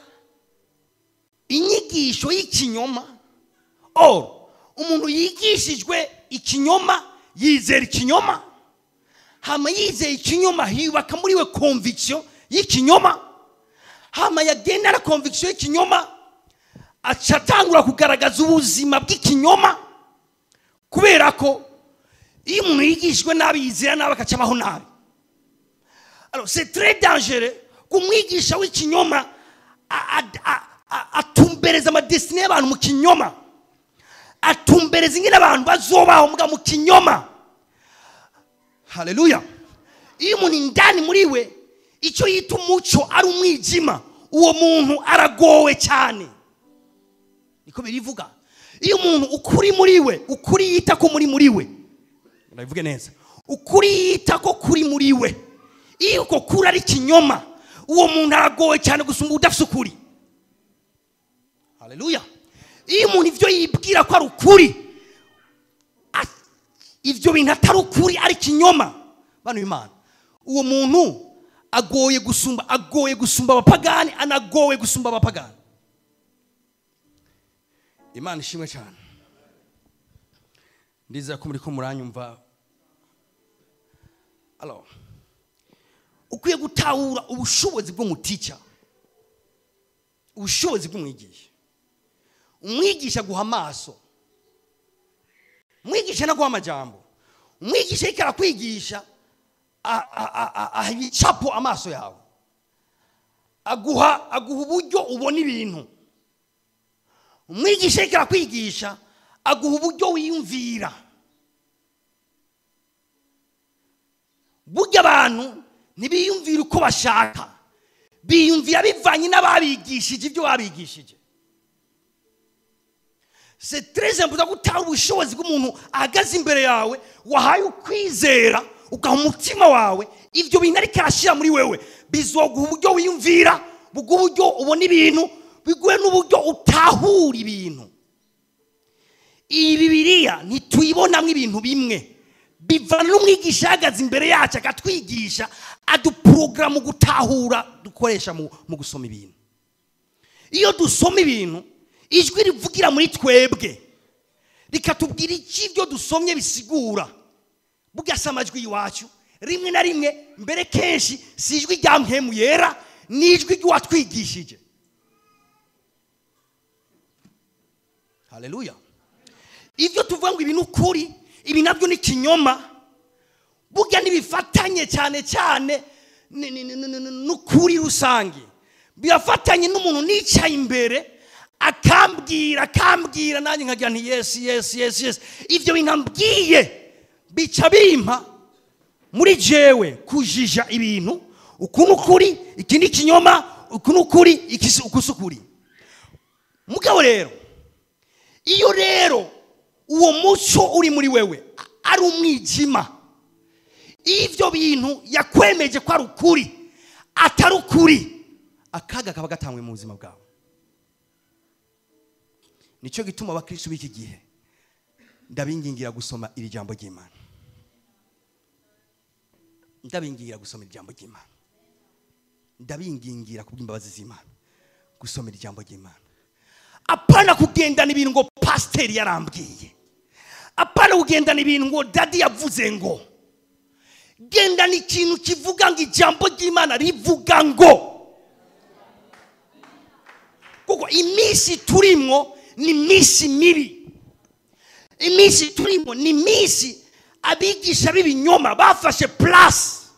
inyigisho y'ikinyoma. Or umuntu yigishijwe ikinyoma yizera ikinyoma, hama yizeye ikinyoma hiyubaka muri we conviction y'ikinyoma, hama yagenda na conviction y'ikinyoma acatangura kugaragaza ubuzima bw'ikinyoma. Kubera ko iyo umuntu yigishijwe nabi yizera nabi akacabaho nabi. Alors c'est très dangereux kumwigisha w'ikinyoma atumbereza amadestiny y'abantu mu kinyoma, atumbereza ingene abantu bazobaho muga mu kinyoma. Haleluya. Iyo umuntu indani muri we icyo yita umuco ari umwijima, uwo muntu aragowe cyane. Niko birivuga. Iyo umuntu ukuri muri we, ukuri yita ko muri we, ndabivuge neza, ukuri yita ko kuri muri we, iyo uko kuri ari kinyoma, uwo muntu aragowe cyane gusumba udafite ukuri. Haleluya. Iyo umuntu ivyo yibwira ko ari ukuri, ivyo bintu atari ukuri ari kinyoma, bano Imana, uwo muntu agoye gusumba, agoye gusumba abapagani, anagowe gusumba abapagani. Imana ishimwe cyane. Ndizera ko muri ko muranyumva. Alors ukwiye gutahura ubushobozi bw'umutica, ubushobozi bw'umwigisha. Umwigisha guha amaso, umwigisha naguha amajambo, umwigisha ikara kwigisha aha ibicapo amaso yawe, aguha uburyo ubona ibintu. Umwigisha ikara kwigisha aguha uburyo wiyumvira. Burya abantu ntibiyumvira uko bashaka, biyumvira bivanye n'ababigishije ibyo babigishije. C'est très important gutanga ubushobozi bw'umuntu ahagaze imbere yawe, wahaye ukwizera ugaha umutima wawe, ibyo bintu ariko arashyira muri wewe bizoguha uburyo wiyumvira, buguha uburyo ubona ibintu, biguhe n'uburyo utahura ibintu. Iyi Bibiliya ntituyibonamo ibintu bimwe, bivana n'umwigisha ahagaze imbere yacu akatwigisha, aduporogaramu gutahura dukoresha mu gusoma ibintu. Iyo dusoma ibintu, ijwi rivugira muri twebwe rikatubwira iki ibyo dusomye bisigura. Bugasa amajwi iwacu rimwe na rimwe, mbere kenshi si ijwi rya Mpwemu Yera, ni ijwi ry'uwatwigishije. Haleluya. Ibyo tuvuga ngo ibi ni ukuri, ibi nabyo ni kinyoma, burya ntibifatanye cyane cyane n'ukuri rusange, birafatanye n'umuntu nicaye imbere akambwira nanjye nkagira nti yes yes yes yes. Ivyo binambwiye bica bimpa muri jewe kujija ibintu, uku nukuri, iki ni kinyoma, uku nukuri, iki ukusukuri. Mugabo rero iyo rero uwo muco uri muri wewe ari umwijima, ivyo bintu yakwemeje ko ari ukuri atari ukuri, akaga kaba gatangwe mu buzima bwawe. Nicyo gituma abakristo b'iki gihe ndabingingira gusoma iri jambo ry'Imana. Ndabingingira gusoma iri jambo ry'Imana. Ndabingingira kubw'imbabazi z'Imana gusoma iri jambo ry'Imana. Apana kugendana ibintu ngo pasiteri yarambwiye, apana kugendana ibintu ngo dadi yavuze ngo. Gendana ikintu kivuga ngo ijambo ry'Imana rivuga ngo. Kuko iminsi turimo ni iminsi mibi. Iminsi turimo ni iminsi abigisha b'ibinyoma bafashe place.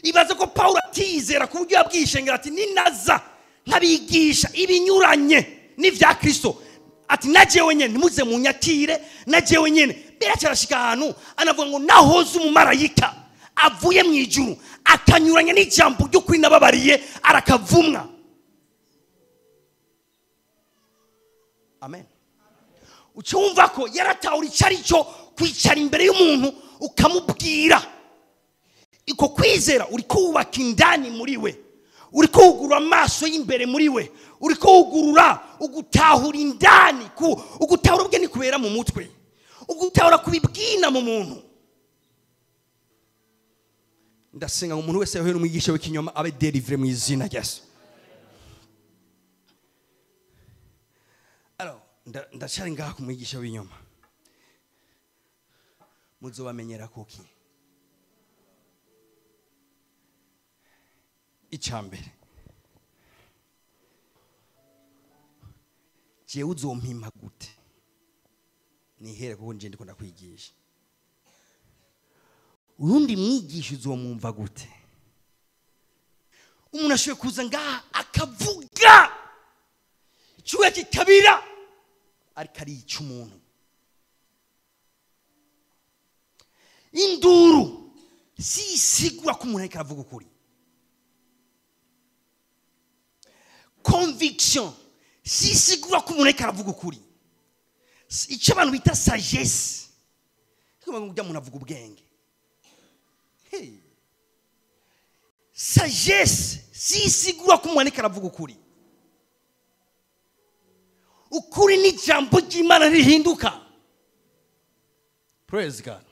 Ibaze ko Paulo atizera ku buryo yabwishengera ati ninaza nkabigisha ibinyuranye n'ivya Kristo, ati najewe nyene ntimuze munyakire, najewe nyene. Biracarashika ahantu anavuga ngo nahoze umumarayika avuye mu ijuru akanyuranya n'ijambo ry'ukuri nababariye arakavumwa. Amen. Ucumva ko yaratahura icari cyo kwicara imbere y'umuntu ukamubwira. Iko kwizera uri kubaka indani muri we, uri kugurura amaso y'imbere muri we, uri kugurura ugutahura indani, ugutahura ubwe ni kubera mu mutwe, ugutahura kubibwina mu muntu. Ndasenga umuntu wese yahuye n'umwigisha w'ikinyoma abe delivré mu izina rya Yesu. Alors ndashari ngaha ku mwigisha w'inyoma, muzobamenyera kuki? Icambere, jewe uzompima gute? Nihere kuko nje ndiko ndakwigisha. Urundi mwigisha uzomwumva gute? Umuntu ashoboye kuza ngaha akavuga icyuya kikabira, ariko arica umuntu. Induru si isigura ko umuntu ariko aravuga ukuri. Conviction si isigura ko umuntu ariko aravuga ukuri. Icyo abantu bita sagesse, kuko ngo umuntu avuga ubwenge. Hey. Sagesse si isigura ko umuntu ariko aravuga ukuri. Ukuri ni jambo ry'Imana rihinduka. Praise God.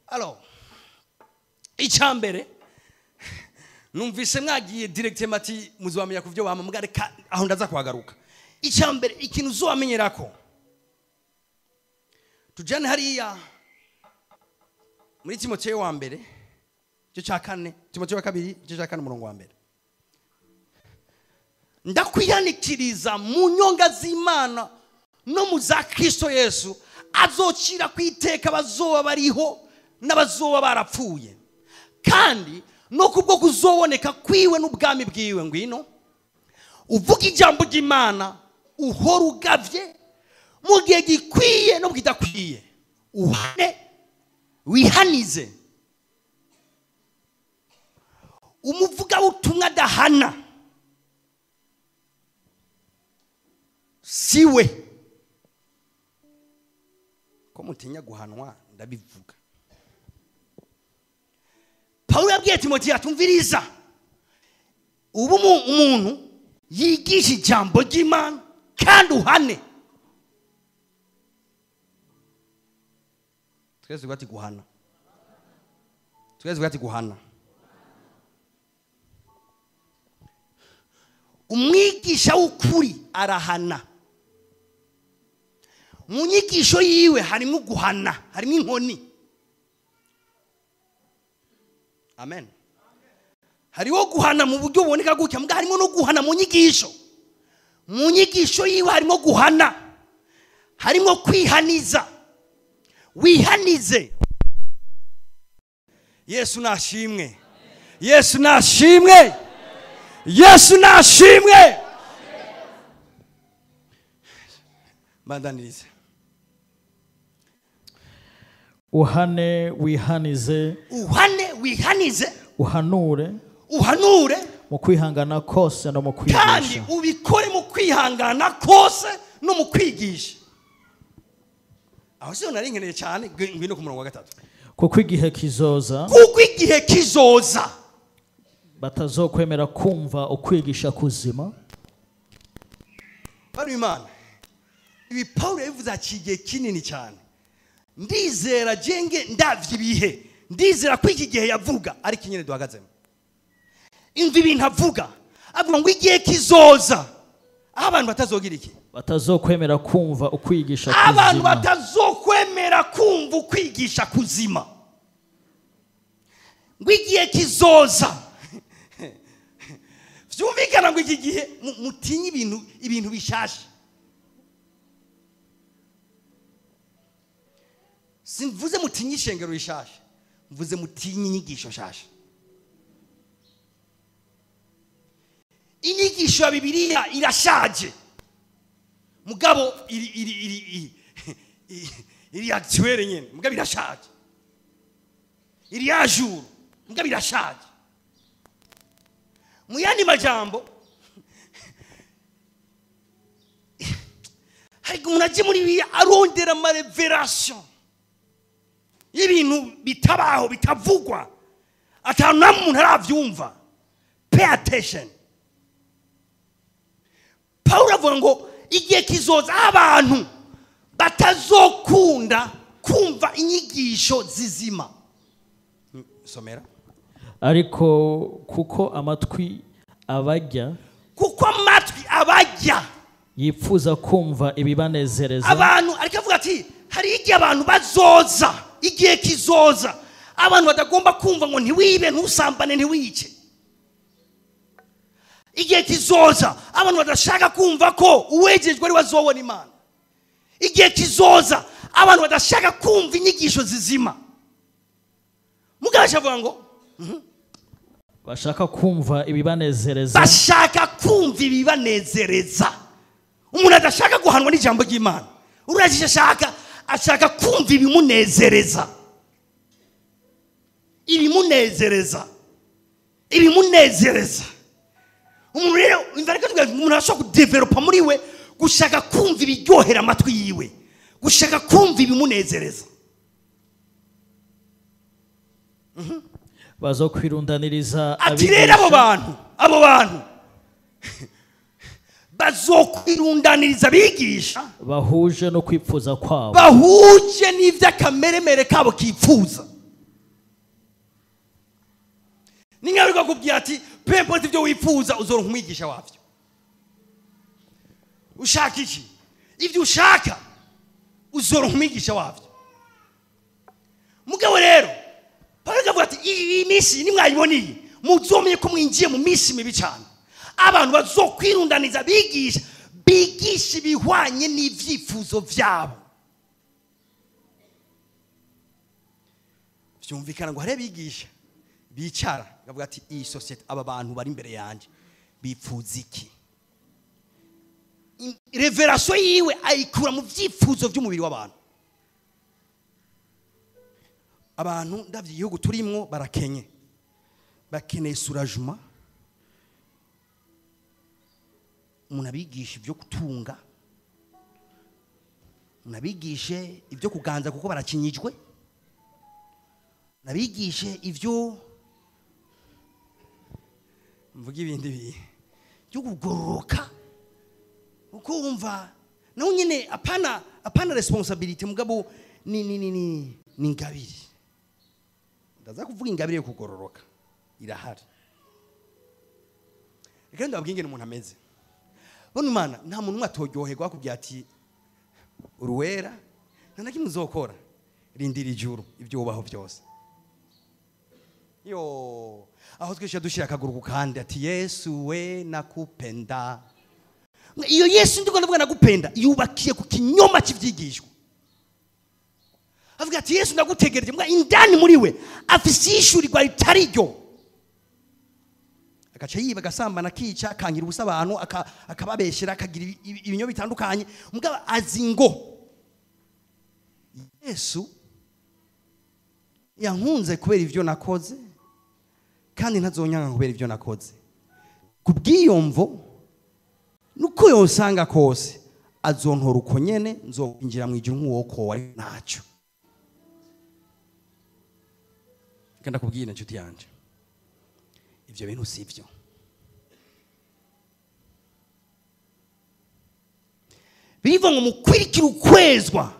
Alors, icambere numvise mwagiye directement ati muzobamenya kuvyo bama, mugareka aho ndaza kuhagaruka. Icambere ikintu uzobamenyerako, tujane hariya muri Timoteyo wa mbere igice cya 4, Timoteyo wa kabiri igice cya 4 umurongo wa mbere. Ndakwihanikiriza mu nyonga z'Imana no mu za Kristo Yesu azocira kwiteka abazoba bariho n'abazoba barapfuye, kandi no kubwo kuzoboneka kwiwe n'ubwami bwiwe. Ngwino uvuga ijambo ry'Imana uhora ugavye mu gihe gikwiye no bwidakwiye, uhane wihanize. Umuvuga utumwa adahana siwe. Ko mutinya guhanwa ndabivuga. Paulo yabwiye Timoteyo atumviriza, ubu umuntu yigisha ijambo ry'Imana kandi uhane. Twese ati guhana, twese ati guhana. Umwigisha w'ukuri arahana. Mu nyigisho yiwe harimo guhana, harimo inkoni. Amen. Hariho guhana mu buryo buboneka gutya, mbwa harimo no guhana mu nyigisho. Mu nyigisho yiwe harimo guhana, harimo kwihaniza. Wihanize. Yesu nashimwe. Yesu nashimwe. Yesu nashimwe. Bandanirize. Uhane wihanize, uhane wihanize, uhanure, uhanure mu kwihangana kose no mu kwigisha. Kandi ubikore mu kwihangana kose no mu kwigisha. Aho siho nari nkeneye cyane. Ngwino ku murongo wa 3. Kuko igihe kizoza, kuko igihe kizoza batazokwemera kumva ukwigisha kuzima. Bari Imana, ibi Paulo yabivuze igihe kinini cyane. Ndizera jenge ndavye ibihe, ndizera ko iki gihe yavuga ariko nyine duhagazemo. Imva ibintu avuga, avuga ngo igihe kizoza aho abantu batazogira iki? Batazokwemera kumva ukwigisha kuzima. Abantu batazokwemera kumva ukwigisha kuzima. Ngo igihe kizoza. Vyumvikana ngo iki gihe mutinye ibintu bishasha. Simvuze mutinye ishengero rishasha, mvuze mutinye inyigisho nshasha. Inyigisho ya Bibiliya irashaje, mugabo iri actuelle nyene, mugabo irashaje. Iri à jour, mugabo irashaje. Mu yandi majambo, hari umuntu aje muri Bibiliya arondera ama revelation y'ibintu bitabaho, bitavugwa, atanu na muntu aravyumva. Pay attention. Paulo avuga ngo igihe kizoza abantu batazokunda kumva inyigisho zizima. Somera. Ariko kuko amatwi abajya, kuko amatwi abajya yipfuza kumva ibibanezereza. Abantu ariko avuga ati hari igihe abantu bazoza, igihe kizoza abantu batagomba kumva ngo ntiwibe, ntusambane, ntiwice. Igihe kizoza abantu badashaka kumva ko uwejejwe ari wazobona Imana. Igihe kizoza abantu badashaka kumva inyigisho zizima. Mugabo avuga ngo bashaka kumva ibibanezereza, bashaka kumva ibibanezereza. Umuntu adashaka guhanwa n'ijambo ry'Imana, urajije ashaka kumva ibimunezereza, ibimunezereza, ibimunezereza. Umuntu rero imvarika tuvuga umuntu ashobora kudevelopa muri we gushaka kumva ibiryohera amatwi yiwe, gushaka kumva ibimunezereza. Bazokwirundaniriza ati rero abo bantu bazokwirundaniriza abigisha bahuje no kwipfuza kwabo, bahuje n'ivy'akameremere kabo kipfuza. Ningaruka kubwira ati pempo ivyo wifuza uzoronka umwigisha wavyo. Ushaka iki? Ivyo ushaka uzoronka umwigisha wavyo. Mugabo rero Paulo avuga ati iyi minsi nimwayiboniye muzomenye ko mwinjiye mu minsi mibi cyane. Abantu bazokwirundaniza bigisha, bigisha ibihwanye n'ivyifuzo vyabo. Vyumvikana ngo hare bigisha bicara bavuga ati iyi societe aba bantu bari imbere yanje bipfuza iki? Revelation yiwe ayikura mu vyifuzo vy'umubiri w'abantu. Abantu ndavye igihugu turimwo barakenye, bakeneye surajuma, umuntu abigisha ibyo gutunga, umuntu abigishe ibyo kuganza kuko barakinyijwe, umuntu abigishe ibyo mvuga ibindi byo kugororoka, uko wumva nawe nyine apana responsibility, mugabo ni ni ni ni ingabire. Ndaza kuvuga ingabire yo kugororoka irahari. Reka ndababwire ingene umuntu ameze. Bano Imana nta muntu umwe atoryoherwa akubwira ati uruwera nta na kimwe uzokora, rindira ijuru ibyo ubaho byose. Yo aho twesha dushira akaguru ku kandi ati Yesu we nakupenda. Iyo Yesu ndiko ndavuga nakupenda yubakiye ku kinyoma cy'ivyigishwa. Avuga ati Yesu ndagutegereje, mbwa indani muri we afise ishurirwa ritari ryo. Agaca yiba, agasambana, akica, akangira ubusa abantu, akababeshera, akagira ibinyo bitandukanye, mugabo azi ngo Yesu yankunze kubera ivyo nakoze kandi ntazonyanga kubera ivyo nakoze. Kubwiyomvo nuko yosanga kose Azontora uko nyene, nzokwinjira mu ijuru nk'uwokowe ntacyo. Reka ndakubwira inshuti yanje, ivyo bintu si vyo. Bivuga ngo mukwirikire ukwezwa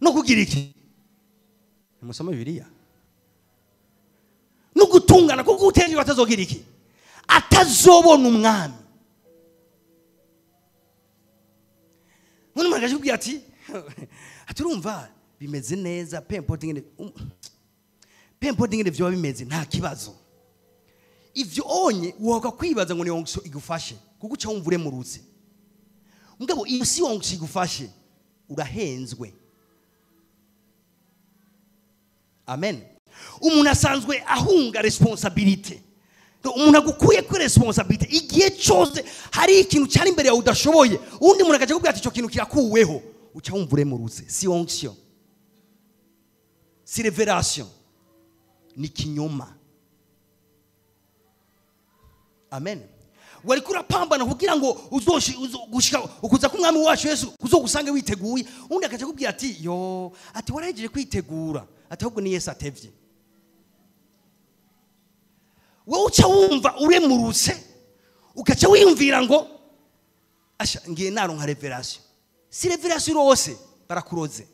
no kugira iki? Nimusome Bibiliya. No gutungana, kuko utenjwe atazogira iki? Atazobona umwami. None magaje kubwira ati aturumva bimeze neza, peu importe ingene vyoba bimeze, nta kibazo. Ivyo onye woga kwibaza ngo ni onction igufashe, kuko uca wumva uremurutse. Mugabo iyo si onction igufashe, urahenzwe. Amen. Umuntu asanzwe ahunga responsibility. Umuntu agukuye kuri responsibility igihe cyose hari ikintu cyari imbere yawe udashoboye, undi muntu akaje kubwira ati icyo kintu kirakuweho, uca wumva uremurutse. Si onction, si revelation, ni kinyoma. Amen. Wari kurapambana kugira ngo uzogushika ukuza k'umwami wacu Yesu uzogusange witeguye, undi akaje kubwira ati yo, ati warahejeje kwitegura, ati ahubwo ni Yesu atevye. Wowe uca wumva uremurutse, ukaca wiyumvira ngo asha ngiye naronka revelation. Si revelation rose, barakuroze.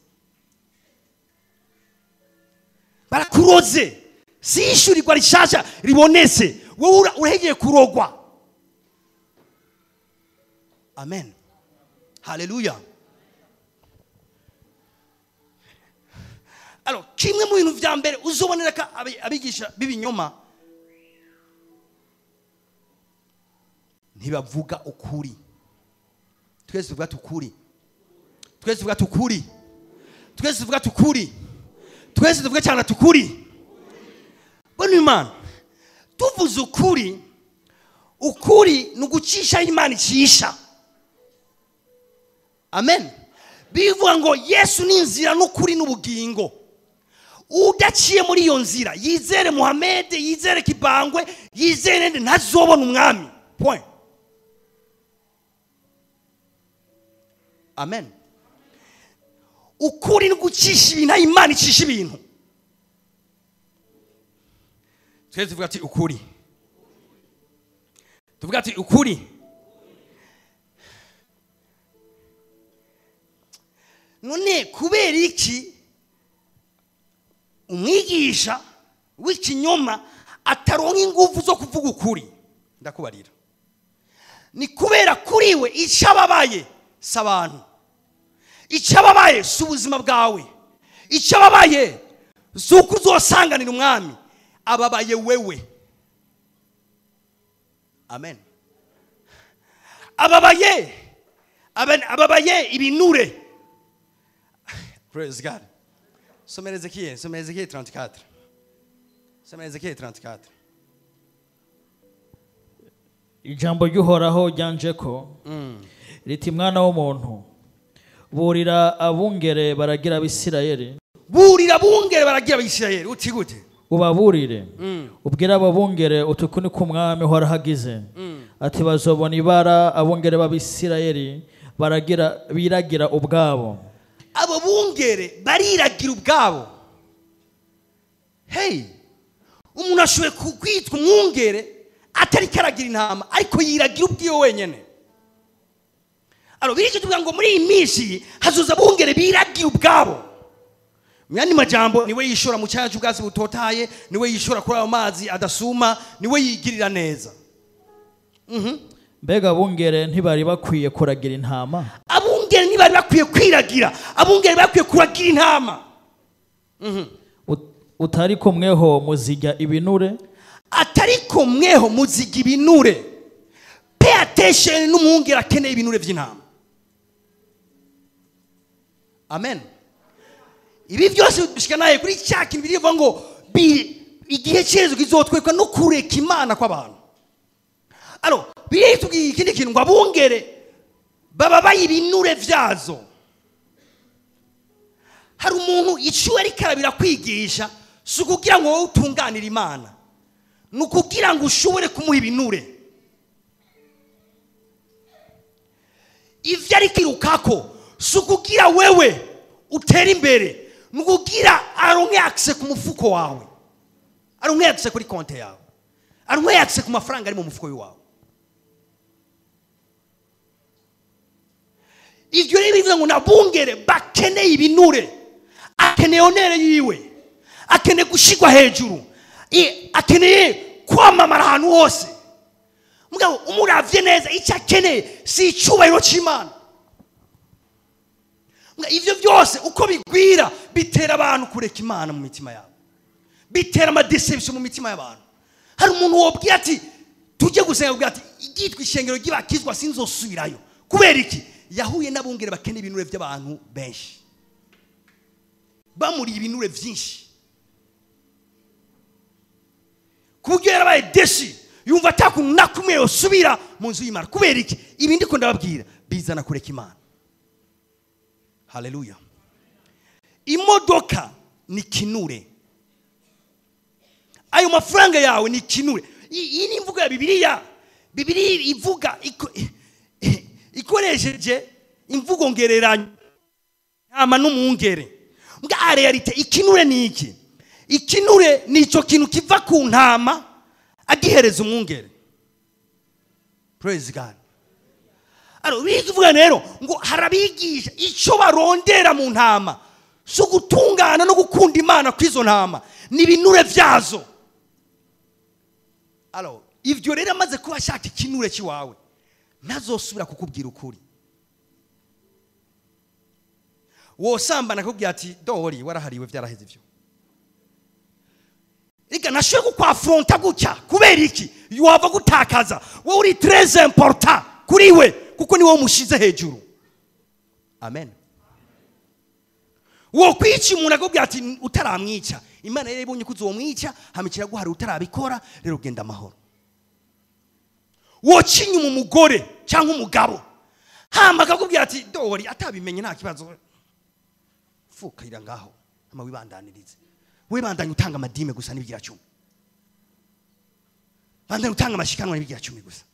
Barakuroze. Si ishurirwa rishasha ribonetse, wowe urahegeye kurogwa. Amen. Hallelujah. Alors kimwe mu bintu vya mbere uzobonera ka abigisha b'ibinyoma ntibavuga ukuri. Twese tuvuga tukuri. Twese tuvuga tukuri. Twese tuvuga tukuri. Twese tuvuga cyane tukuri. Bano Imana tuvuze ukuri, ukuri ni ugucisha Imana icisha. Amen. Bivuga ngo Yesu ni inzira n'ukuri n'ubugingo. Udaciye muri iyo nzira, yizere Muhammad, yizere Kibangwe, yizere nde, ntazobona umwami. Point. Amen. Ukuri ni gucisha ibintu, Imana icisha ibintu. Twese tuvuga ati ukuri. Tuvuga ati ukuri. None kubera iki umwigisha w'ikinyoma ataronka ingufu zo kuvuga ukuri? Ndakubarira. Ni kubera kuri we icababaye si abantu, icababaye si ubuzima bwawe, icababaye si uko uzosanganira umwami, ababaye wewe. Amen. Ababaye, ababaye ibinure. Praise God. Somera Ezekiel, somera Ezekiel 34. Somera Ezekiel 34. Ijambo ry'Uhoraho ryanje ko riti mwana w'umuntu, burira abungere baragira Abisirayeli. Burira abungere baragira Abisirayeli, uti gute? Ubaburire. Ubwira abo bungere uti uku niko umwami Uhoraho agize. Ati bazobona ibara abungere b'Abisirayeli baragira biragira ubwabo. Abo bungere bariragira ubwabo. Hey, umuntu ashoboye kwitwa umwungere atari karagira intama, ariko yiragira ubwiwe wenyene. Alors birike tuvuga ngo muri iyi minsi hazoza abungere biragira ubwabo. Myani majambo, niwe yishora mu cyanya cy'ubwatsi butotaye, niwe yishora kuri ayo mazi adasuma, niwe yigirira neza. Mbega abungere ntibari bakwiye kuragira intama? Abungere ntibari bakwiye kwiragira, abungere bakwiye kuragira intama. Utari kumweho muzijya ibinure. Atari kumweho muzijya ibinure. Pay attention n'umwungere akeneye ibinure by'intama. Amen. Ibi byose bishika naye kuri cya kintu birivuga ngo igihe cyezo kizotwekwa no kureka Imana kw'abantu. Alors biritubwiye ikindi kintu ngo abungere baba bayibinure vyazo. Hari umuntu iciwe ariko arabira kwigisha, si ukugira ngo wowe utunganire Imana, ni ukugira ngo ushobore kumuha ibinure. Ivyo arikirukako si ukugira wewe utere imbere, ni ukugira aronke access ku mufuko wawe, aronke access kuri konte yawe, aronke access ku mafaranga ari mu mufuko wawe. Ivyo rero bivuze ngo nabungere bakeneye ibinure, akeneye onere yiwe, akeneye gushigwa hejuru, akeneye kwamamara ahantu hose. Mugabo umuravye neza icyo akeneye si icubahiro c'Imana. Ivyo byose uko bigwira bitera abantu kureka Imana mu mitima yabo, bitera amadeception mu mitima y'abantu. Hari umuntu wobwiye ati tujye gusenga, ubwiye ati igitwa ishengero ry'ibakizwa sinzosubirayo. Kubera iki? Yahuye n'abungere bakeneye ibinure by'abantu benshi, bamuriye ibinure byinshi, ku buryo yarabaye deshi, yumva atakuntu na kumwe yosubira mu nzu y'Imana. Kubera iki? Ibi ndiko ndababwira bizana kureka Imana. Haleluya. Imodoka ni kinure, ayo mafaranga yawe ni kinure. Iyi ni imvugo ya Bibiliya. Bibiliya ivuga ikoresheje imvugo ngereranyo ntama n'umwungere. Mbwa realite ikinure ni iki? Ikinure ni ico kintu kiva ku ntama agihereza umwungere. Praise God. Aro bivuga rero ngo harabigisha ico barondera mu ntama so gutungana no gukunda Imana kwizo ntama ni binure vyazo. Alo ivyo rero amaze kuba ashaka ikinure ciwawe ntazosubira kukubwira ukuri. Wosambana akubwira ati dori warahariwe vyaraheze ivyo. Reka nashoye kukwafronta gutya. Kubera iki? Wava gutakaza. Wowe uri très important kuri we kuko ni wowe mushize hejuru. Amen. Wo kwica umuntu akubwira ati utaramwica, Imana rero ibonye ko uzomwica hamikira guhari utarabikora, rero ugenda amahoro. Wo cinyuma umugore cyangwa umugabo hamba akakubwira ati dori atabimenye nta kibazo, fukira ngaho ama wibandanirize. Wibandanye utanga amadime gusa n'ibigira cumi, bandanye utanga amashikanwa n'ibigira cumi gusa.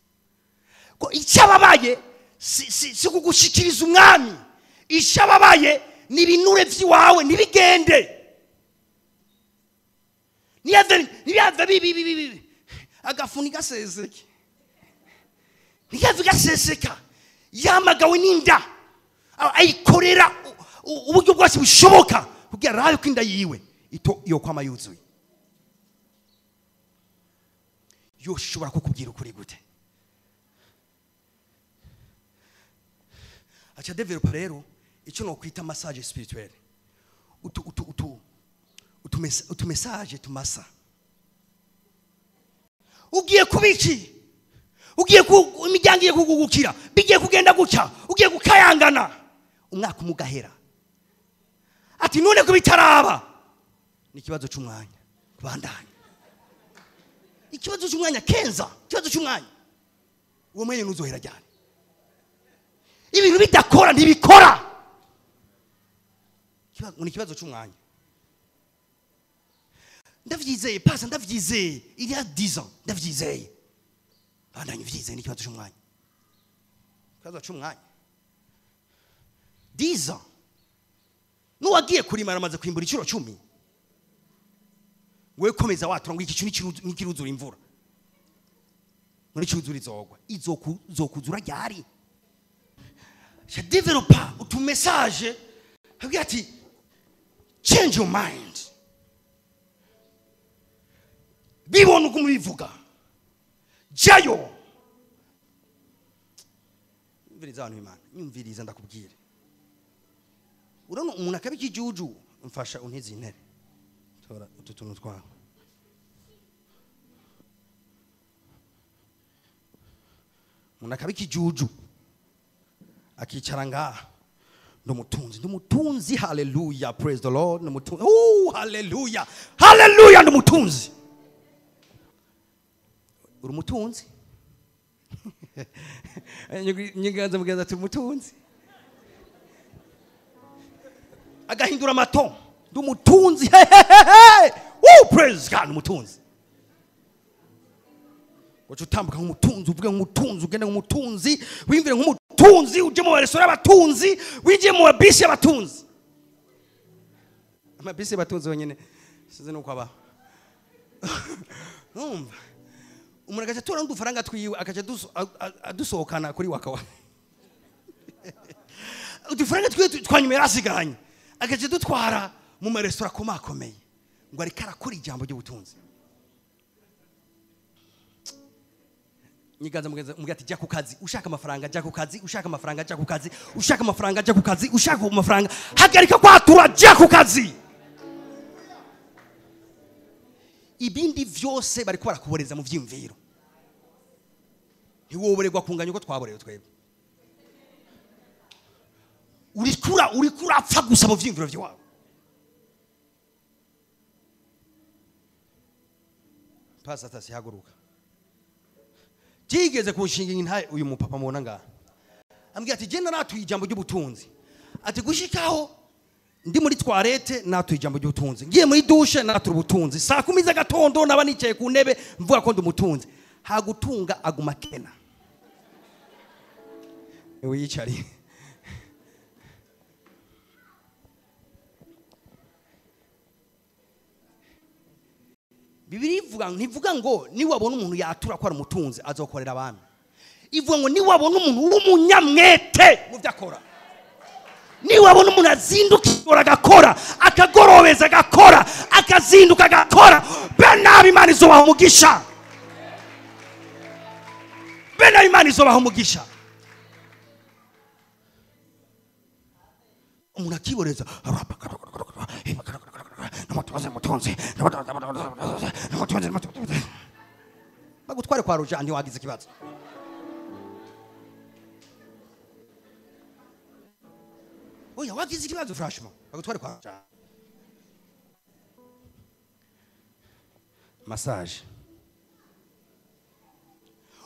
Ko icyababaye si kugushikiriza umwami, icyababaye ni binure vyiwawe nibigende. Niyave bibi agafuni gasezeke, niyave gasezeka. Yamagawe n'inda ayikorera uburyo bwose bushoboka kugira rayo ko inda yiwe ito iyo kwama yuzuye. Yoshobora kukubwira ukuri gute? Acha developer rero icyo no kwita massage spirituel, utu utu utu utu message tumasa. Ugiye kubiki, ugiye ku imiryango igiye kugugukira, bigiye kugenda gutya, ugiye gukayangana umwaka umugahera. Ati none ko bitaraba ni ikibazo cy'umwanya, kubandanya ikibazo cy'umwanya kenza, ikibazo cy'umwanya uwo mwenye nuzohera cyane. Ibintu bidakora ntibikora, ni ikibazo cy'umwanya. Ndavyizeye pasa, ndavyizeye il y a 10 ans, ndavyizeye bandanye vyizeye, ni ikibazo cy'umwanya, ikibazo cy'umwanya. 10 ans nuwagiye kurima aramaze kwimbura iciro 10. Wewe komeza watura ngo iki nikiruzura imvura, muri cyuzura izogwa, izokuzura ryari. Je développe utu message agira ati change your mind. Bibona uko mubivuga jayo. Nyumviriza abantu Imana, nyumviriza ndakubwire. Urabona umuntu akaba ikijuju, mfasha untize intebe, tora utu tuntu twawe. Umuntu akaba ikijuju akicara ngaha, ndumutunzi, ndumutunzi, haleluya, praise the Lord, ndumutunzi, oh haleluya, haleluya, ndumutunzi. Uri umutunzi? Nyiganza mugenza ati umutunzi, agahindura amato, ndumutunzi, oh praise God, ndumutunzi. Wacu utambuka nk'umutunzi, uvuge nk'umutunzi, ugende nk'umutunzi, wiyumvire nk'umutunzi. Tunzi uje mu baresitora y'abatunzi, winjiye mu mabisi y'abatunzi. Amabisi y'abatunzi wenyine sinzi nuko abaho. Numva umuntu agaca atora n'udufaranga twiwe akaca adusohokana kuri wakawa. Udufaranga twiwe twanyuma yarasigaranye agaca dutwara mu maresitora akomakomeye ngo ariko arakora ijambo ry'ubutunzi. Nyiganza mugenzi umubwira ati jya ku kazi ushaka amafaranga, jya ku kazi ushaka amafaranga, jya ku kazi ushaka amafaranga, jya ku kazi ushaka amafaranga, hagarika kwatura, jya ku kazi. Ibindi vyose bariko barakuboreza mu vyiyumviro. Ntiwoborerwa kunganya uko twaborewe twebwe. Urikura apfa gusa mu vyiyumviro vyawe. Pastor atasi haguruka. Jigeze kunshinga intaye uyu mupapa mubona ngaha. Ambwira ati je naratuye ijambo ry'ubutunzi. Ati gushikaho ndi muri toilette natuye ijambo ry'ubutunzi. Ngiye muri douche natura ubutunzi. Saa 10 z'agatondo naba nicaye ku ntebe mvuga ko ndi umutunzi. Hagutunga aguma kena. Ewe yicari. Bibiri ivuga ntivuga ngo niwabona umuntu yatura ko ari umutunzi azokorera abami. Ivuga ngo niwabona umuntu w'umunyamwete mu byo akora. Niwabona umuntu azindukira agakora, akagorobeza agakora, akazinduka agakora, be nabi Imana izobaha umugisha. Be nabi Imana izobaha umugisha. Umuntu akiboreza bagutware kwa ruja ntiwagize ikibazo. Oya wagize ikibazo franchement, bagutware kwa ruja. Massage.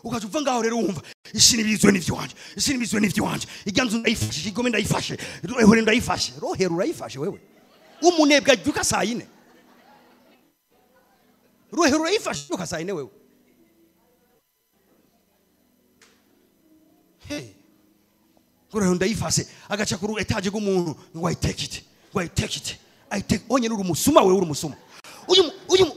Ukaje uva ngaho rero wumva ishini bizwe n'ivyo wanje, ishini bizwe n'ivyo wanje, iganzu ndayifashe, igome ndayifashe, rohero ndayifashe, rohero urayifashe wewe. Umunebwe ajuka saa 4. Rohero urayifashe ajuka saa 4 wewe. Hey. Rohero ndayifashe agaca kuri etage gumuntu ngo I take it, ngo I take it. I take onye uri umusuma wewe uri umusuma.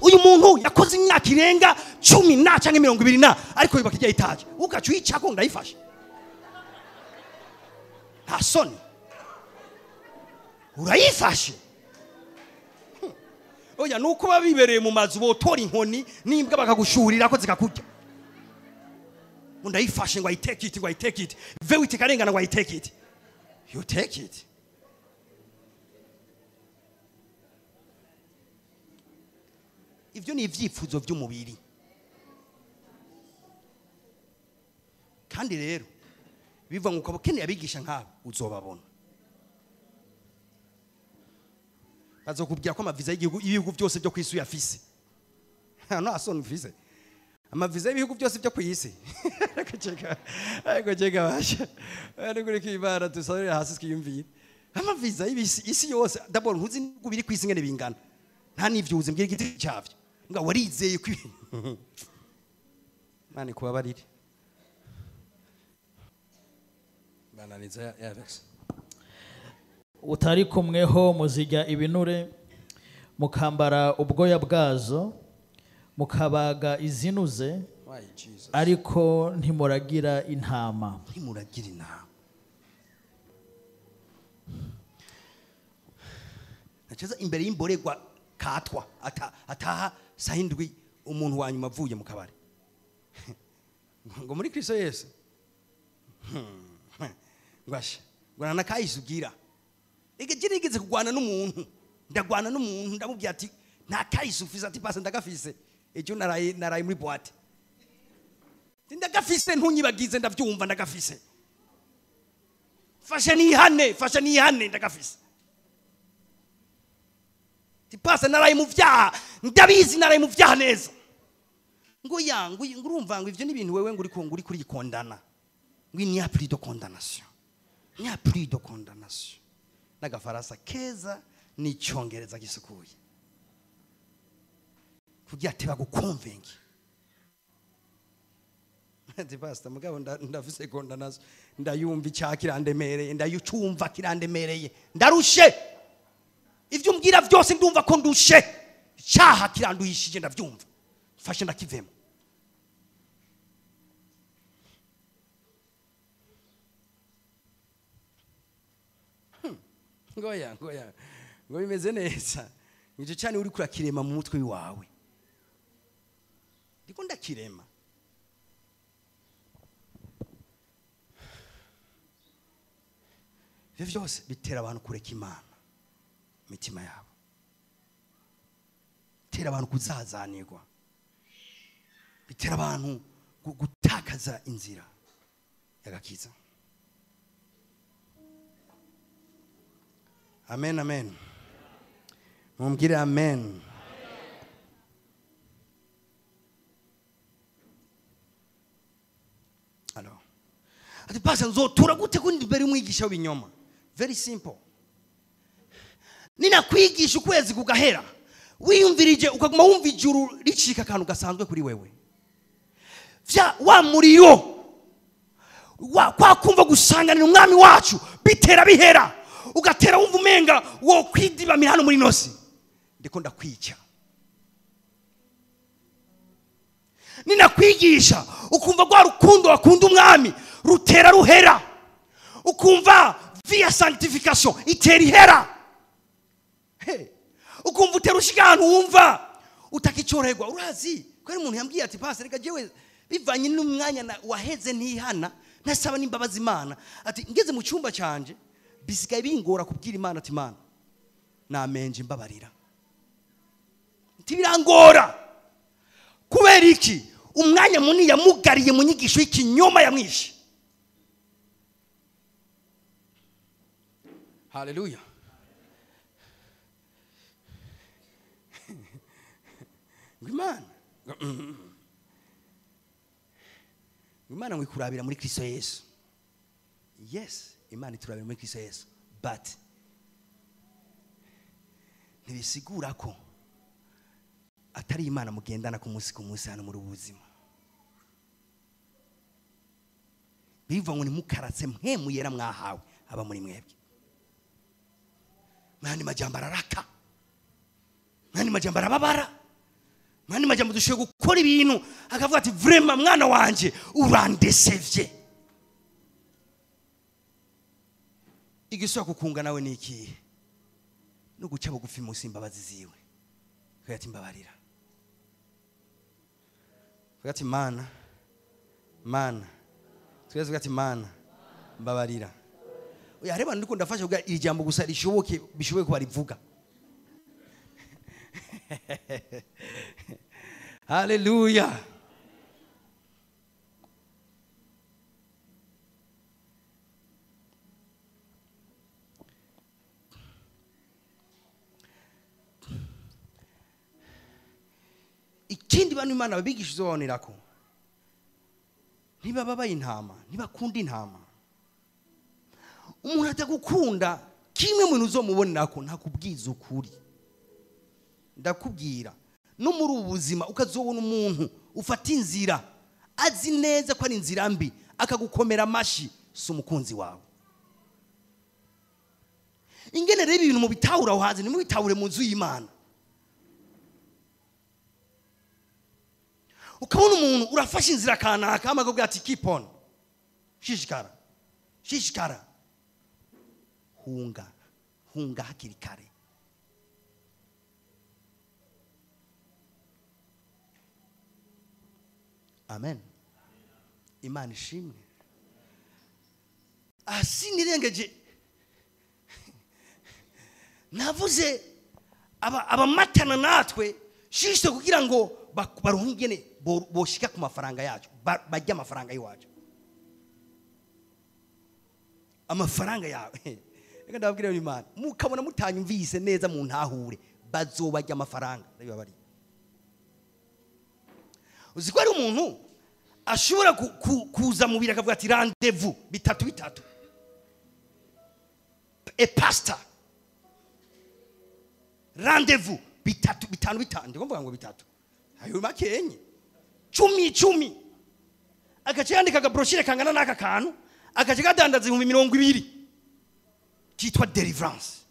Uyu muntu yakoze imyaka irenga 10 na canke 20 na ariko yubaka irya etaje ugaca uyicako ndayifashe. Nta soni. Urayifashe. Oya nuko babibereye mu mazu botora inkoni n'imbwa bakagushurira ko zikakurya. Ndayifashe ngo I take it, ngo I take it. Vewe ikarengana ngo I take it. You take it. Ivyo ni ivyifuzo vy'umubiri. Kandi rero biva ngo ukabukeneye abigisha nkabo uzobabona. Bazokubwira ko amaviza y'igihugu ibihugu byose byo kwisi uyafise. No asoni ufise. Amaviza y'ibihugu byose byo kwisi. Ariko cheka basha. Ariko rikibara tusarira hasi twiyumvire. Amaviza y'isi isi yose d'abord ntuzi n'ubiri kwisi ngene bingana. Nta nivyo uzi mbwira igiti cyavyo. Nga warizeye kwi Mani kubabarire. Bananiza ya verse. Utari kumweho muzijya ibinure mukambara ubwoya bwazo mukabaga izinuze ariko ntimuragira intama. Ntimuragira intama. Nacheza imbere y'imboregwa katwa ataha sahindwi umuntu wa nyuma avuye mu kabare. Ngo muri Kristo Yesu. Ngwasha ngo nakayisugira. Ege nigeze kugwana n'umuntu, ndagwana n'umuntu ndamubwira ati nta kayisufiza ati pasa ndagafise. Ejo naraye muri boîte. Ndagafise ntunyibagize ndavyumva ndagafise. Fasha nihane ndagafise. Tipasa naraye mu vyaha, ndabizi naraye mu vyaha neza. Ngo ya ngo urumva ngo ivyo n'ibintu wewe ngo uri kuri kondana. Ngo il n'y a plus de condamnation. Il n'y a plus de condamnation. N'agafaransa keza n'icyongereza gisukuye. Kugira ati bagukonvengi. Ati pastor mugabo ndafise konda nazo, ndayumva icyaha kirandemereye, ndayucumva kirandemereye, ndarushe. Ivyo umbwira byose ndumva ko ndushe, icyaha kiranduhishije, ndavyumva, mfashe ndakivemo. Ngoya ngoya ngo bimeze neza, nicyo cyane uri kurakirema mu mutwe wawe. Ndiko ndakirema. Ivyo byose bitera abantu kureka Imana imitima yabo, bitera abantu kuzazanirwa, bitera abantu gutakaza inzira y'agakiza. Amen, amen. Mumbwire amen. Alors, ati pastor nzotura gute ko ndi umwigisha w'ibinyoma? Very simple. Ninakwigisha ukwezi kugahera, wiyumvirije ukaguma wumva ijuru ricika akantu gasanzwe kuri wewe, vya wa muriro wa kwa kumva gusanganira umwami wacu bitera bihera, ugatera wumva umenga wo kwidibamira hano muri nosi, ndiko ndakwica. Ninakwigisha ukumva rwa rukundo wakunda umwami rutera ruhera, ukumva via sanctification itera ihera. Hey, ukumva utera ushika ahantu wumva utakicyorerwa. Urazi ko ari umuntu yambwiye ati pastor reka jewe bivanye n'umwanya waheze ntihana ntasaba n'imbabazi Imana, ati ngeze mu cyumba cyanje bisigaye bingora kubwira Imana ati Imana namenje imbabarira, ntibirangora. Kubera iki? Umwanya munini yamugariye mu nyigisho y'ikinyoma yamwishe. Haleluya. Imana Imana ngo ikurabira muri Kristo Yesu. Yes, Imana iturabira muri Kristo Yesu, but ntibisigura ko atari Imana mugendana ku munsi ku munsi hano muri ubuzima. Biva ngo nimukaratse mwe muyera mwahawe aba muri mwebwe. Mwani majambo araraka, mwani majambo arababara, mwani majambo dushoboye gukora ibintu akavuga ati vraiment mwana wanje urandesevye. Igiswa kukunga nawe niki? No guca bugufi munsi imbabazi ziwe. Kayati mbabarira. Kayati mana mana. Twese kayati mana mbabarira. Oya reba ndiko ndafasha kugira ijambo gusa rishoboke bishoboye ko barivuga. Haleluya. Ikindi bantu Imana babigisha uzobonerako, niba intama, ntibakunda intama. Umuntu atagukunda kimwe mu bintu uzomubonerako ntakubwiza ukuri. Ndakubwira no muri ubu buzima ukazobona umuntu ufata inzira azi neza ko ari inzira mbi akagukomera amashi, si umukunzi wawe. Ingene rero ibintu mubitahura aho hanze nimubitahure mu nzu y'Imana. Ukabona umuntu urafashe inzira kanaka amakubwira ati keep on, shishikara shishikara, hunga hunga hakiri kare. Amen. Imana ishimwe. Asinirengeje navuze abamatana natwe shishite kugira ngo baruhingene boshika ku mafaranga yacu, bajya amafaranga yiwacu, amafaranga yawe. Reka ndababwira Imana, mukabona mutanyumvise neza mu ntahure, bazobajya amafaranga. Ndabibabariye. Uzi ko ari umuntu ashobora kuza mu biro akavuga ati rendez-vous bitatu bitatu, e pastor rendez-vous bitatu bitanu bitanu, ndiko mvuga ngo bitatu ayo makenye 10 10, Agace yandika agabrochure kangana n'aka kantu, agace kadandaza 20,000 kitwa deliverance.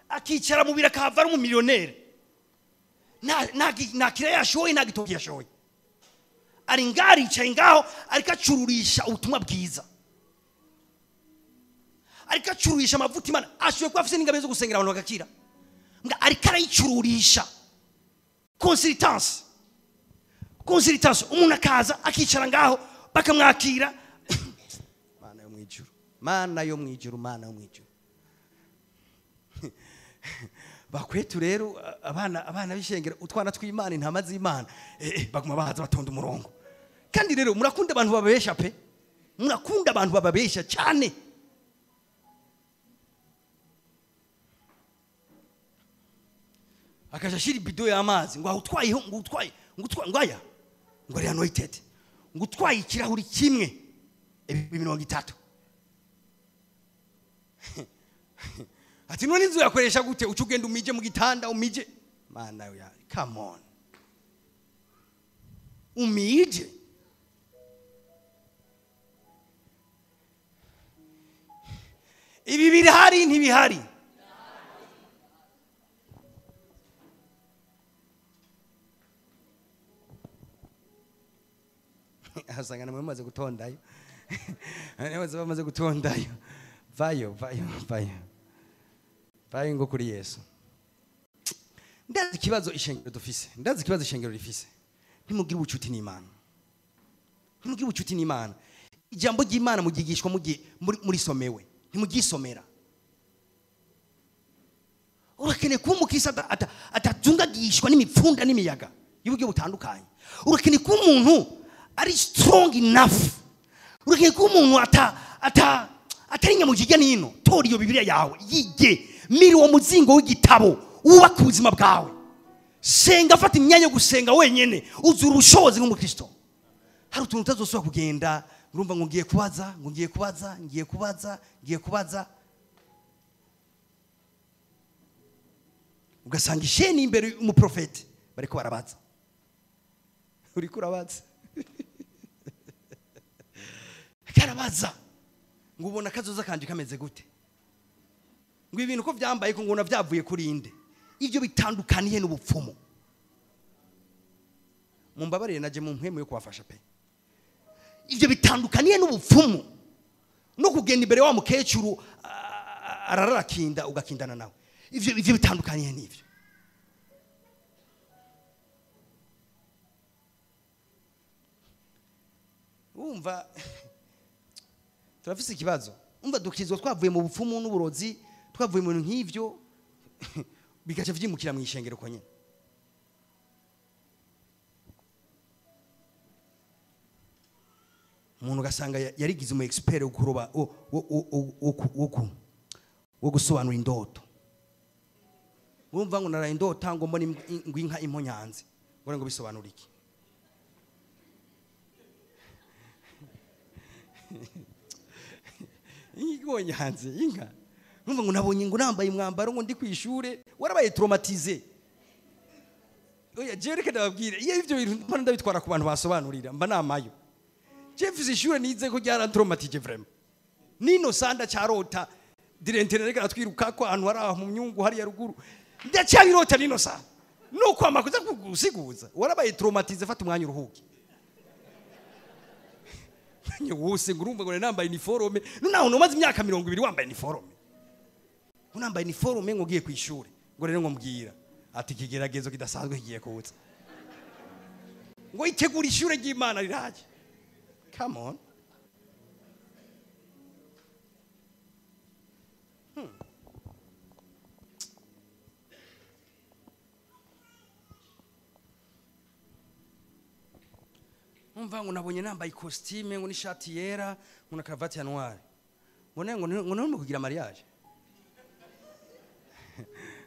Akicara mu bira akahava ari umumiliyoneri. Nta kira yashoye, nta gitoki yashoye. Ari ngaho, aricaye ngaho, ariko acururisha ubutumwa bwiza, ariko acururisha amavuta Imana. Ashoboye kuba afite n'ingabire zo gusengera abantu bagakira, ariko arayicururisha. Consultance, consultance, umuntu akaza akicara ngaho bakamwakira. Mana yo mwijuru, Mana yo mwijuru, Mana yo mwijuru. Bakwetu rero abana b'ishengero, utwana tw'Imana, intama z'Imana, baguma bahaza batonda umurongo. Kandi rero murakunda abantu bababesha pe, murakunda abantu bababesha cyane. Akaja ashira ibido y'amazi ngo utwaye, ngo utwaye, ngo utwaye, ngo aya, ngo ari anointed, ngo utwaye ikirahuri kimwe 30,000. Ati none inzu yakoresha gute? Uca ugenda umije mu gitanda, umije. Mana ya, come on, umije. Ibi birahari ntibihari? Asanga namwe mumaze gutondayo. Bamaze gutondayo. Vayo, vayo, vayo. Vayo ngo kuri Yesu. Ndazi ikibazo ishengero dufise. Ndazi ikibazo ishengero rifise. Ntimugire ubucuti n'Imana. Ntimugire ubucuti n'Imana. Ijambo ry'Imana mugigishwa muri somewe. Ntimugisomera. Urakeneye kuba umukristo atazungagishwa n'imipfunda n'imiyaga y'uburyo butandukanye. Urakeneye kuba umuntu ari strong enough. Urakeneye kuba umuntu atari nyamujijya nino. Tora iyo Bibiliya yawe, yige, miri uwo muzingo w'igitabo, wubake ubuzima bwawe. Senga, fata imyanya yo gusenga wenyene, uzura ubushobozi nk'umukristo. Hari utuntu utazosubira kugenda, urumva ngo ngiye kubaza, ngo ngiye kubaza, ngiye kubaza, ngiye kubaza. Ugasanga isheni imbere y'umuprofeti bariko barabaza. Uriko urabaza. Karabaza. Ngo ubona kazoza kanje kameze gute? Ngo ibintu ko vyambaye ko ngona vyavuye kuri inde? Ivyo bitandukaniye n'ubupfumu. Mumbabarire naje mu mpwemu yo kubafasha pe. Ivyo bitandukaniye n'ubupfumu. No kugenda imbere wa mukecuru arararakinda ugakindana nawe. Ivyo bitandukaniye n'ivyo. Umva turafise ikibazo. Umva dukizwa twavuye mu bupfumu n'uburozi, twavuye mu bintu nk'ivyo bigaca vyimukira mu ishengero ko nyene. Umuntu ugasanga yarigize umu expert wo kuroba, wo gusobanura indoto. Urumva ngo naraye indota ngo mbone ngo inka imponyanze. Ngo bisobanura iki? Ingonyanze inka. Numva ngo nabonye ngo nambaye umwambaro ngo ndi kwishure, warabaye traumatisé. Oya je reka ndababwire, iyo ivyo bintu mbona ndabitwara ku bantu basobanurira, mba namayo. Je mfise ishure nize ko ryarantraumatije vraiment. Nino sanda carota direntere reka atwiruka ko ahantu hari aho mu myungu hari ya ruguru. Ndacyabirota nino sa. No kwama kuza kugusiguza. Warabaye traumatisé, fata umwanya uruhuke. Wose ngurumva ngo nambaye uniforme. Naho umaze imyaka 20 wambaye uniforme. Unambaye uniforme ngo ugiye kwishure. Ngo rero ngo mbwira ati ikigeragezo kidasanzwe kigiye kuza. Ngo itegura ishure ry'Imana riraje. Come on. Umva ngo nabonye nambaye costume ngo n'ishati yera ngo na cravate ya noire. Ngo ngo none kugira mariage.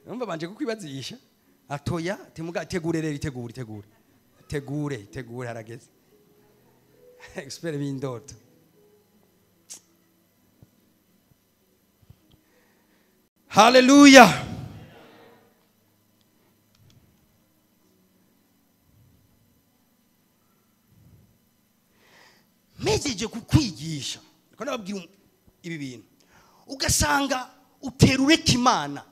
Umva banje kukwibazisha. Atoya timuga tegure rero itegure itegure. Tegure itegure harageze. Expert b'indoto. Hallelujah. Mpejeje kukwigisha niko nababwira ibi bintu, ugasanga utera ureka Imana.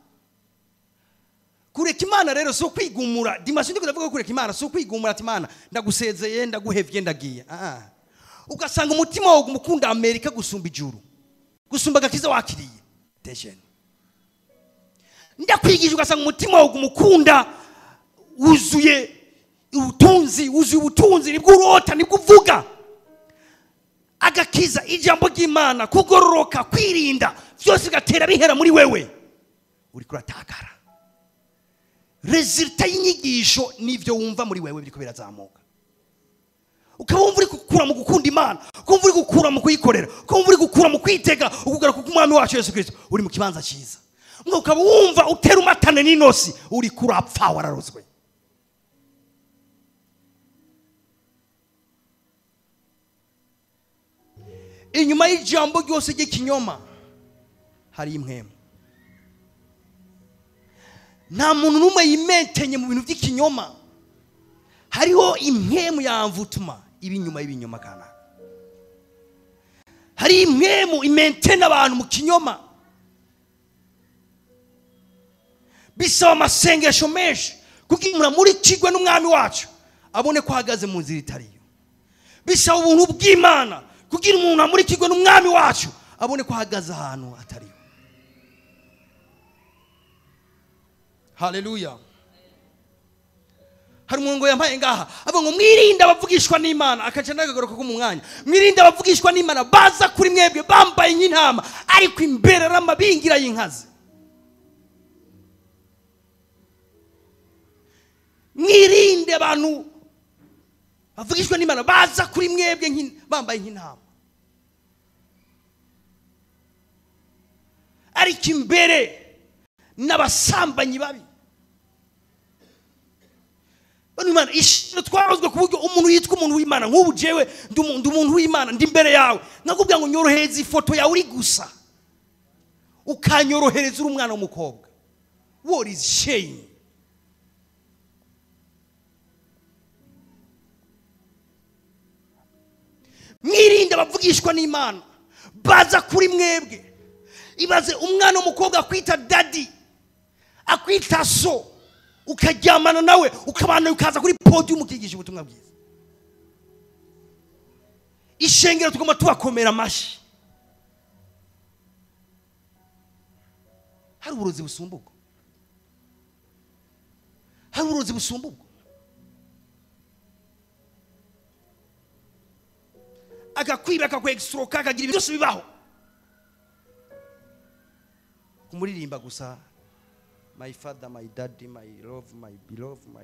Kureka Imana rero si ukwigumura. Dimanche ndiko ndavuga kureka Imana si ukwigumura ati Imana ndagusezeye ndaguhevye ndagiye. Ugasanga umutima wawe umukunda Amerika gusumba ijuru, gusumba agakiza wakiriye. Attention. Ndakwigisha ugasanga umutima wawe umukunda wuzuye ubutunzi, wuzuye ubutunzi, nibwo urota, nibwo uvuga. Agakiza, ijambo ry'Imana, kugororoka, kwirinda, byose bigatera bihera muri wewe. Uri kuratakara. Resulta y'inyigisho nivyo wumva muri wewe biriko birazamuka. Ukaba wumva uri gukura mu gukunda Imana, ukumva uri gukura mu kuyikorera, ukumva uri gukura mu kwitega ukugaruka k'Umwami wacu Yesu Kristo, uri mu kibanza cyiza. Ngo ukaba wumva utera umatane n'inosi, uri kurapfa wararozwe. Inyuma y'ijambo ryose ry'ikinyoma hari impwemu. Nta muntu n'umwe yimentenye mu bintu by'ikinyoma. Hariho impwemu yamvutuma ibinyuma y'ibinyoma kana. Hari impwemu imentena abantu mu kinyoma. Bisaba amasengesho menshi kugira muri kigwe n'Umwami wacu abone ko ahagaze mu nzira itariyo. Bisaba ubuntu bw'Imana kugira umuntu amurikirwe n'Umwami wacu abone ko ahagaze ahantu atariyo. Haleluya. Hari umuntu yampaye ngaha avuga ngo mwirinde abavugishwa n'Imana, akaca ndagagaruka ko mu mwanya. Mwirinde abavugishwa n'Imana baza kuri mwebwe bambaye nk'intama ariko imbere ramabingira y'inkazi. Mwirinde abantu bavugishwa n'Imana baza kuri mwebwe bambaye nk'intama ariko imbere n'abasambanyi babi. Imana ishino twarozwe ku buryo umuntu yitwa umuntu w'Imana. Nk'ubu jewe ndi umuntu w'Imana, ndi imbere yawe nakubwira ngo nyorohereze ifoto yawe uri gusa, ukanyorohereza uri umwana w'umukobwa. What is shame? Mwirinde abavugishwa n'Imana baza kuri mwebwe. Ibaze umwana w'umukobwa akwita daddy, akwita so, ukaryamana nawe, ukabana, ukaza kuri podium ukigisha ubutumwa bwiza. Ishengero tugomba tubakomera amashi. Hari uburozi busumba ubwo. Hari uburozi busumba ubwo. Akakwiba, akakwextroka, akagira ibintu byose bibaho. Kumuririmba gusa, my father, my daddy, my love, my beloved, my.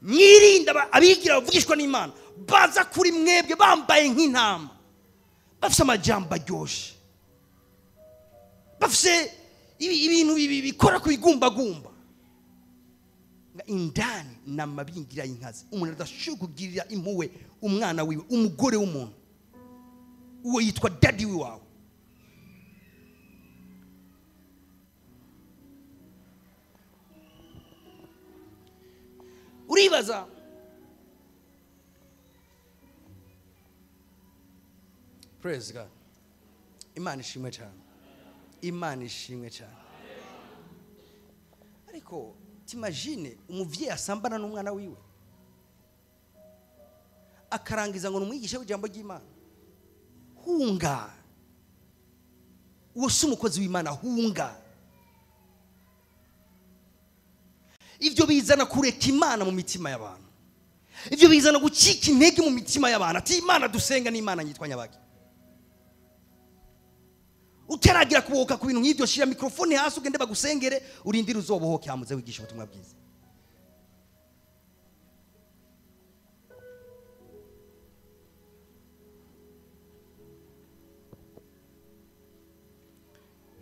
Mwirinda abigira bavugishwa n'Imana baza kuri mwebwe bambaye nk'intama, bafise amajambo aryoshe, bafise ibintu bikora ku bigumbagumba. Indani n'amabingira y'inkazi. Umuntu adashobora kugirira impuhwe umwana wiwe, umugore w'umuntu, uwo yitwa daddy wawe. Uribaza Praise God. Imana ishimwe cyane. Imana ishimwe cyane. Ariko t'imagine umuvyeyi asambana n'umwana wiwe akarangiza ngo numwigishe ijambo ry'Imana. Hunga. Uwo si umukozi w'Imana, hunga. Ivyo bizana kureka Imana mu mitima y'abantu. Ivyo bizana gucika intege mu mitima y'abantu. Ati Imana dusenga ni Imana yitwa Nyabaki. Uteragira kubohoka ku bintu nk'ivyo, shira mikrofone hasi ugende bagusengere, urindire uzobohoke hamuze wigisha ubutumwa bwiza.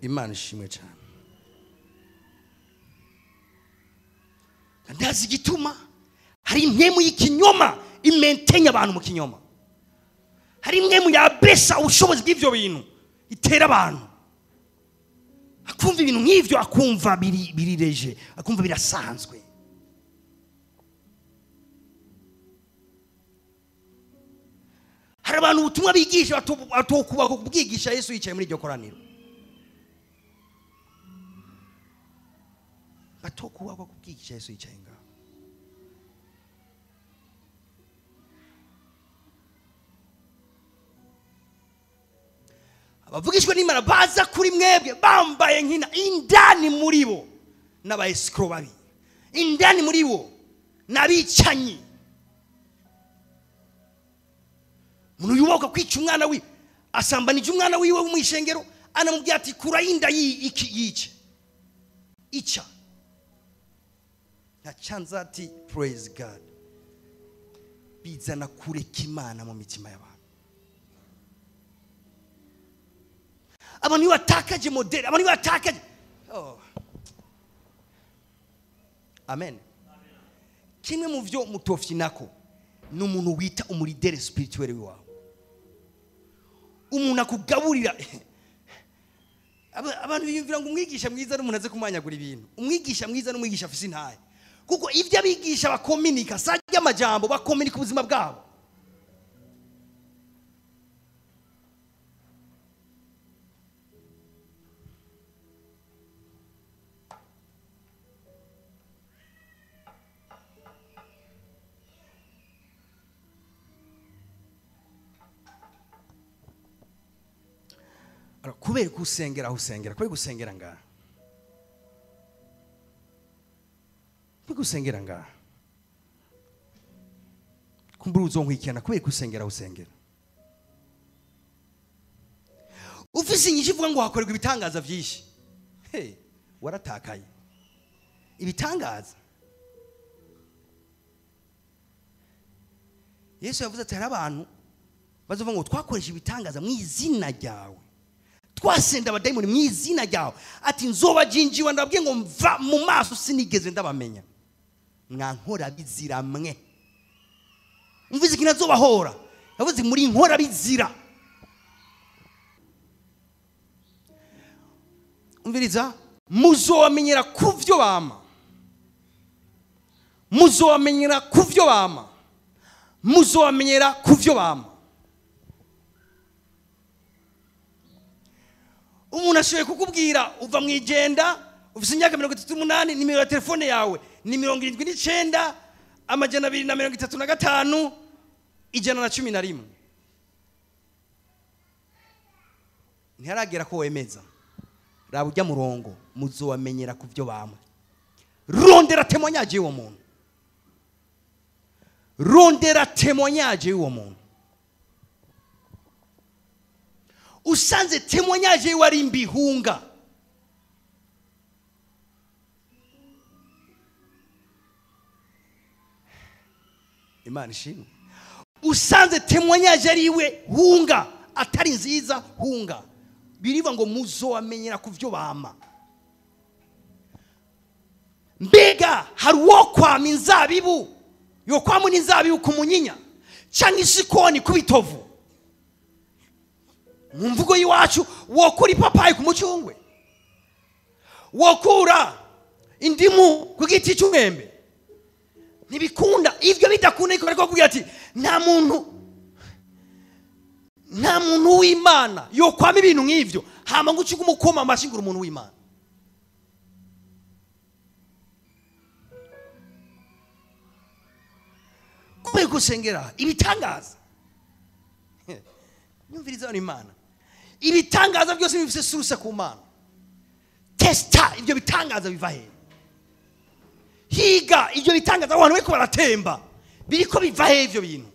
Imana ishimwe cyane. Ndazi igituma hari impwemu y'ikinyoma imentenya abantu mu kinyoma. Hari impwemu yabesa ubushobozi bw'ivyo bintu itera abantu. Akumva ibintu nk'ivyo, akumva birireje, akumva birasanzwe. Hari abantu ubutumwa bigisha batokubaka kubwigisha Yesu yicaye muri iryo koraniro. Batokubaka kubwigisha Yesu yicaye ngaho. Abavugishwa n'Imana baza kuri mwebwe bambaye nkina, indani muri bo n'abaescroc babi, indani muri bo n'abicanyi. Umuntu yubaka kwica umwana wiwe, asambanije umwana wiwe mu ishengero, anamubwira ati kura inda iki yice ica nka ati praise God. Bizana kureka Imana mu mitima y'abantu. Abantu batakaje model, abantu batakaje. Oh. Amen. Kimwe mu vyo mutofyinako ni umuntu wita umuridere spirituel wawe. Umuntu akugaburira. Abantu biyumvira ngo umwigisha mwiza n'umuntu aze kumanyagura ibintu. Umwigisha mwiza n'umwigisha afise intaye. Kuko ivyo abigisha bakominika sajya amajambo, bakominika ubuzima bwabo. Kubera kusengera aho usengera, kubera gusengera ngaha, kubera gusengera ngaha, kumbura uzonkwikirana, kubera gusengera aho usengera. Ufise inyishu ivuga ngo hakorerwa ibitangaza vyinshi, hey, waratakaye ibitangaza. Yesu yavuze ati hari abantu bazovuga ngo twakoresha ibitangaza mu izina ryawe, twasenda abadayimoni mu izina ryawe, ati nzobajinjiwa ndababwiye ngo mva mu maso sinigeze ndabamenya, mwankora bizira mwe. Umvize ikintu azobahora, yavuze muri nkora bizira. Umviriza, muzobamenyera kuvyo bama, muzobamenyera kuvyo bama, muzobamenyera kuvyo bama. Umuntu ashoboye kukubwira uva mu igenda ufite imyaka 38, nimero ya telefone yawe ni 79 235 111. Ntiharagera ko wemeza, raba ujya murongo, muzobamenyera kuvyo bamwe. Rondera témoignage y'uwo muntu, rondera témoignage y'uwo muntu. Usanze témoignage wari mbihunga. Imana ishimwe. Usanze témoignage ari iwe hunga, atari nziza hunga. Biriva ngo muzobamenyera kuvyo bama. Mbega hari uwo kwama inzabibu, yo kwama inzabibu kumunyinya canke isikoni kubitovu. Mu mvugo y'iwacu wokura ipapayi ku mucungwe, wokura indimu ku giti cy'umwembe. Ntibikunda. Ivyo bidakunda ariko bariko ati nta muntu w'Imana yokwama ibintu nk'ivyo, hama ngo ucike umukoma amashingura umuntu w'Imana. Kubera gusengera ibitangaza, nyumviriza Imana, ibitangaza byose bifise source ku Mana. Testa ibyo bitangaza biva he? Higa ibyo bitangaza abantu bariko baratemba biriko biva he ivyo bintu?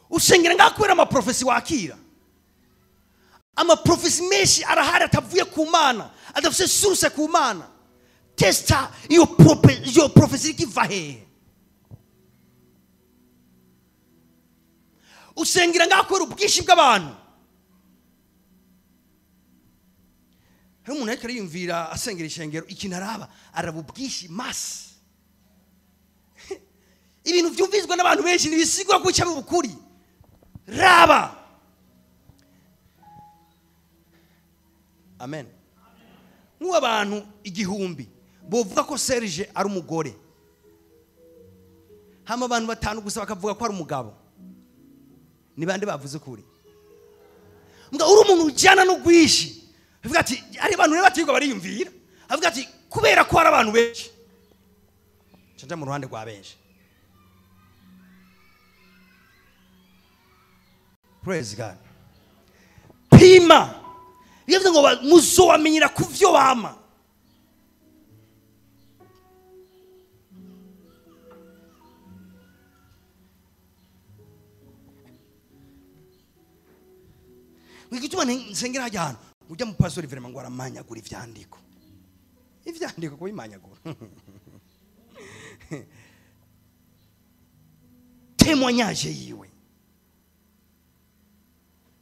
Usengera ngakubera amaprofesi wakira. Amaprofesi menshi arahari atavuye ku Mana, adafise source ku Mana. Testa iyo profesi ikiva he? Usengera ngakubera ubwinshi bw'abantu. Hari umuntu ariko ariyumvira asengera ishengero, ikintu araba araba ubwinshi mass. Ibintu vyumvizwa n'abantu benshi ntibisigwa kuca bukuri. Raba. Amen. Nk'ubu abantu 1000 bovuga ko Serge ari umugore, Hama abantu batanu gusa bakavuga ko ari umugabo. Ni bande bavuze kuri? Mbwa uri umuntu ujyana no gwishi. Avuga ati ari abantu rero batirwa bariyumvira. Avuga ati kubera ko ari abantu benshi. Canja mu ruhande rwa benshi. Praise God. Pima. Bivuze ngo muzowamenyera kuvyo bama. Wigituma nsengera hajya hano ujya mu pastor vraiment ngo aramanyagura ivyandiko. Ivyandiko kubimanyagura. Témoignage yiwe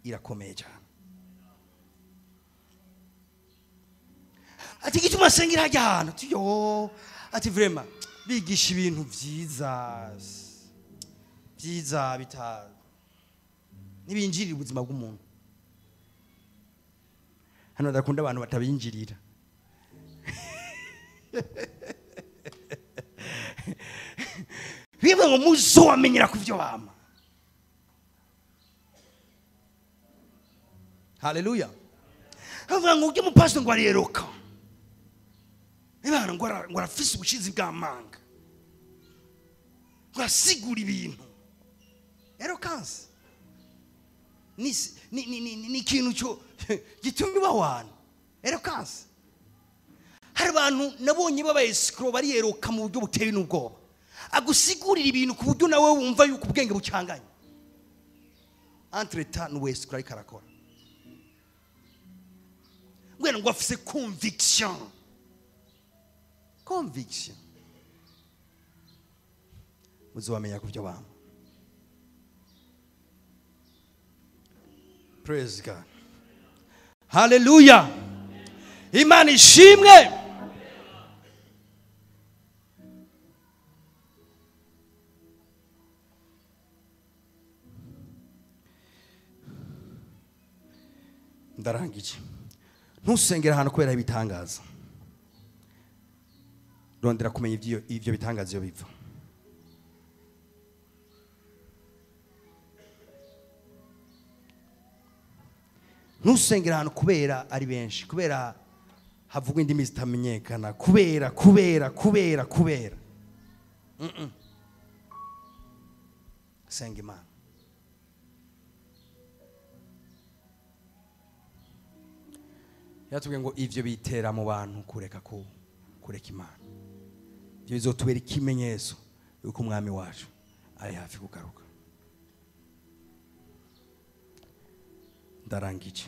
irakomeye cyane. Ati gituma nsengera hajya hano tuyo ati vraiment bigisha ibintu vyiza vyiza bita nibinjirira ubuzima bw'umuntu. Hano ndakunda abantu batabinjirira. Bivuga ngo muzowamenyera kuvyo bama. Hallelujah. Avuga ngo ujye mu pastor ngo ariyeroka. Ibana ngo arafise ubushizi bw'amanga. Ngo asigura ibintu. Eloquence. Ni ni ikintu cyo gituma uba. Eloquence. Hari abantu nabonye baba escrow bariyeroka mu buryo buteye n'ubwoba. Agusigurira ibintu ku buryo nawe wumva yuko ubwenge bucanganye. Entre temps nous escrow ariko arakora. Ngwena ngo afise conviction. Conviction. Muzobamenya kuvyo bama. Praise God. Hallelujah. Imana ishimwe. Ndarangije. Ntusengera ahantu kubera ibitangaza. Rondera kumenya ivyo bitangaza iyo biva. Ntusengera ahantu kubera ari benshi, kubera havugwa indimi zitamenyekana, kubera kubera kubera kubera. Senga Imana. Yatubwiye ngo ivyo bitera mu bantu kureka ko kureka Imana. Ivyo bizotubera ikimenyetso yuko umwami wacu ari hafi kugaruka. Ndarangije.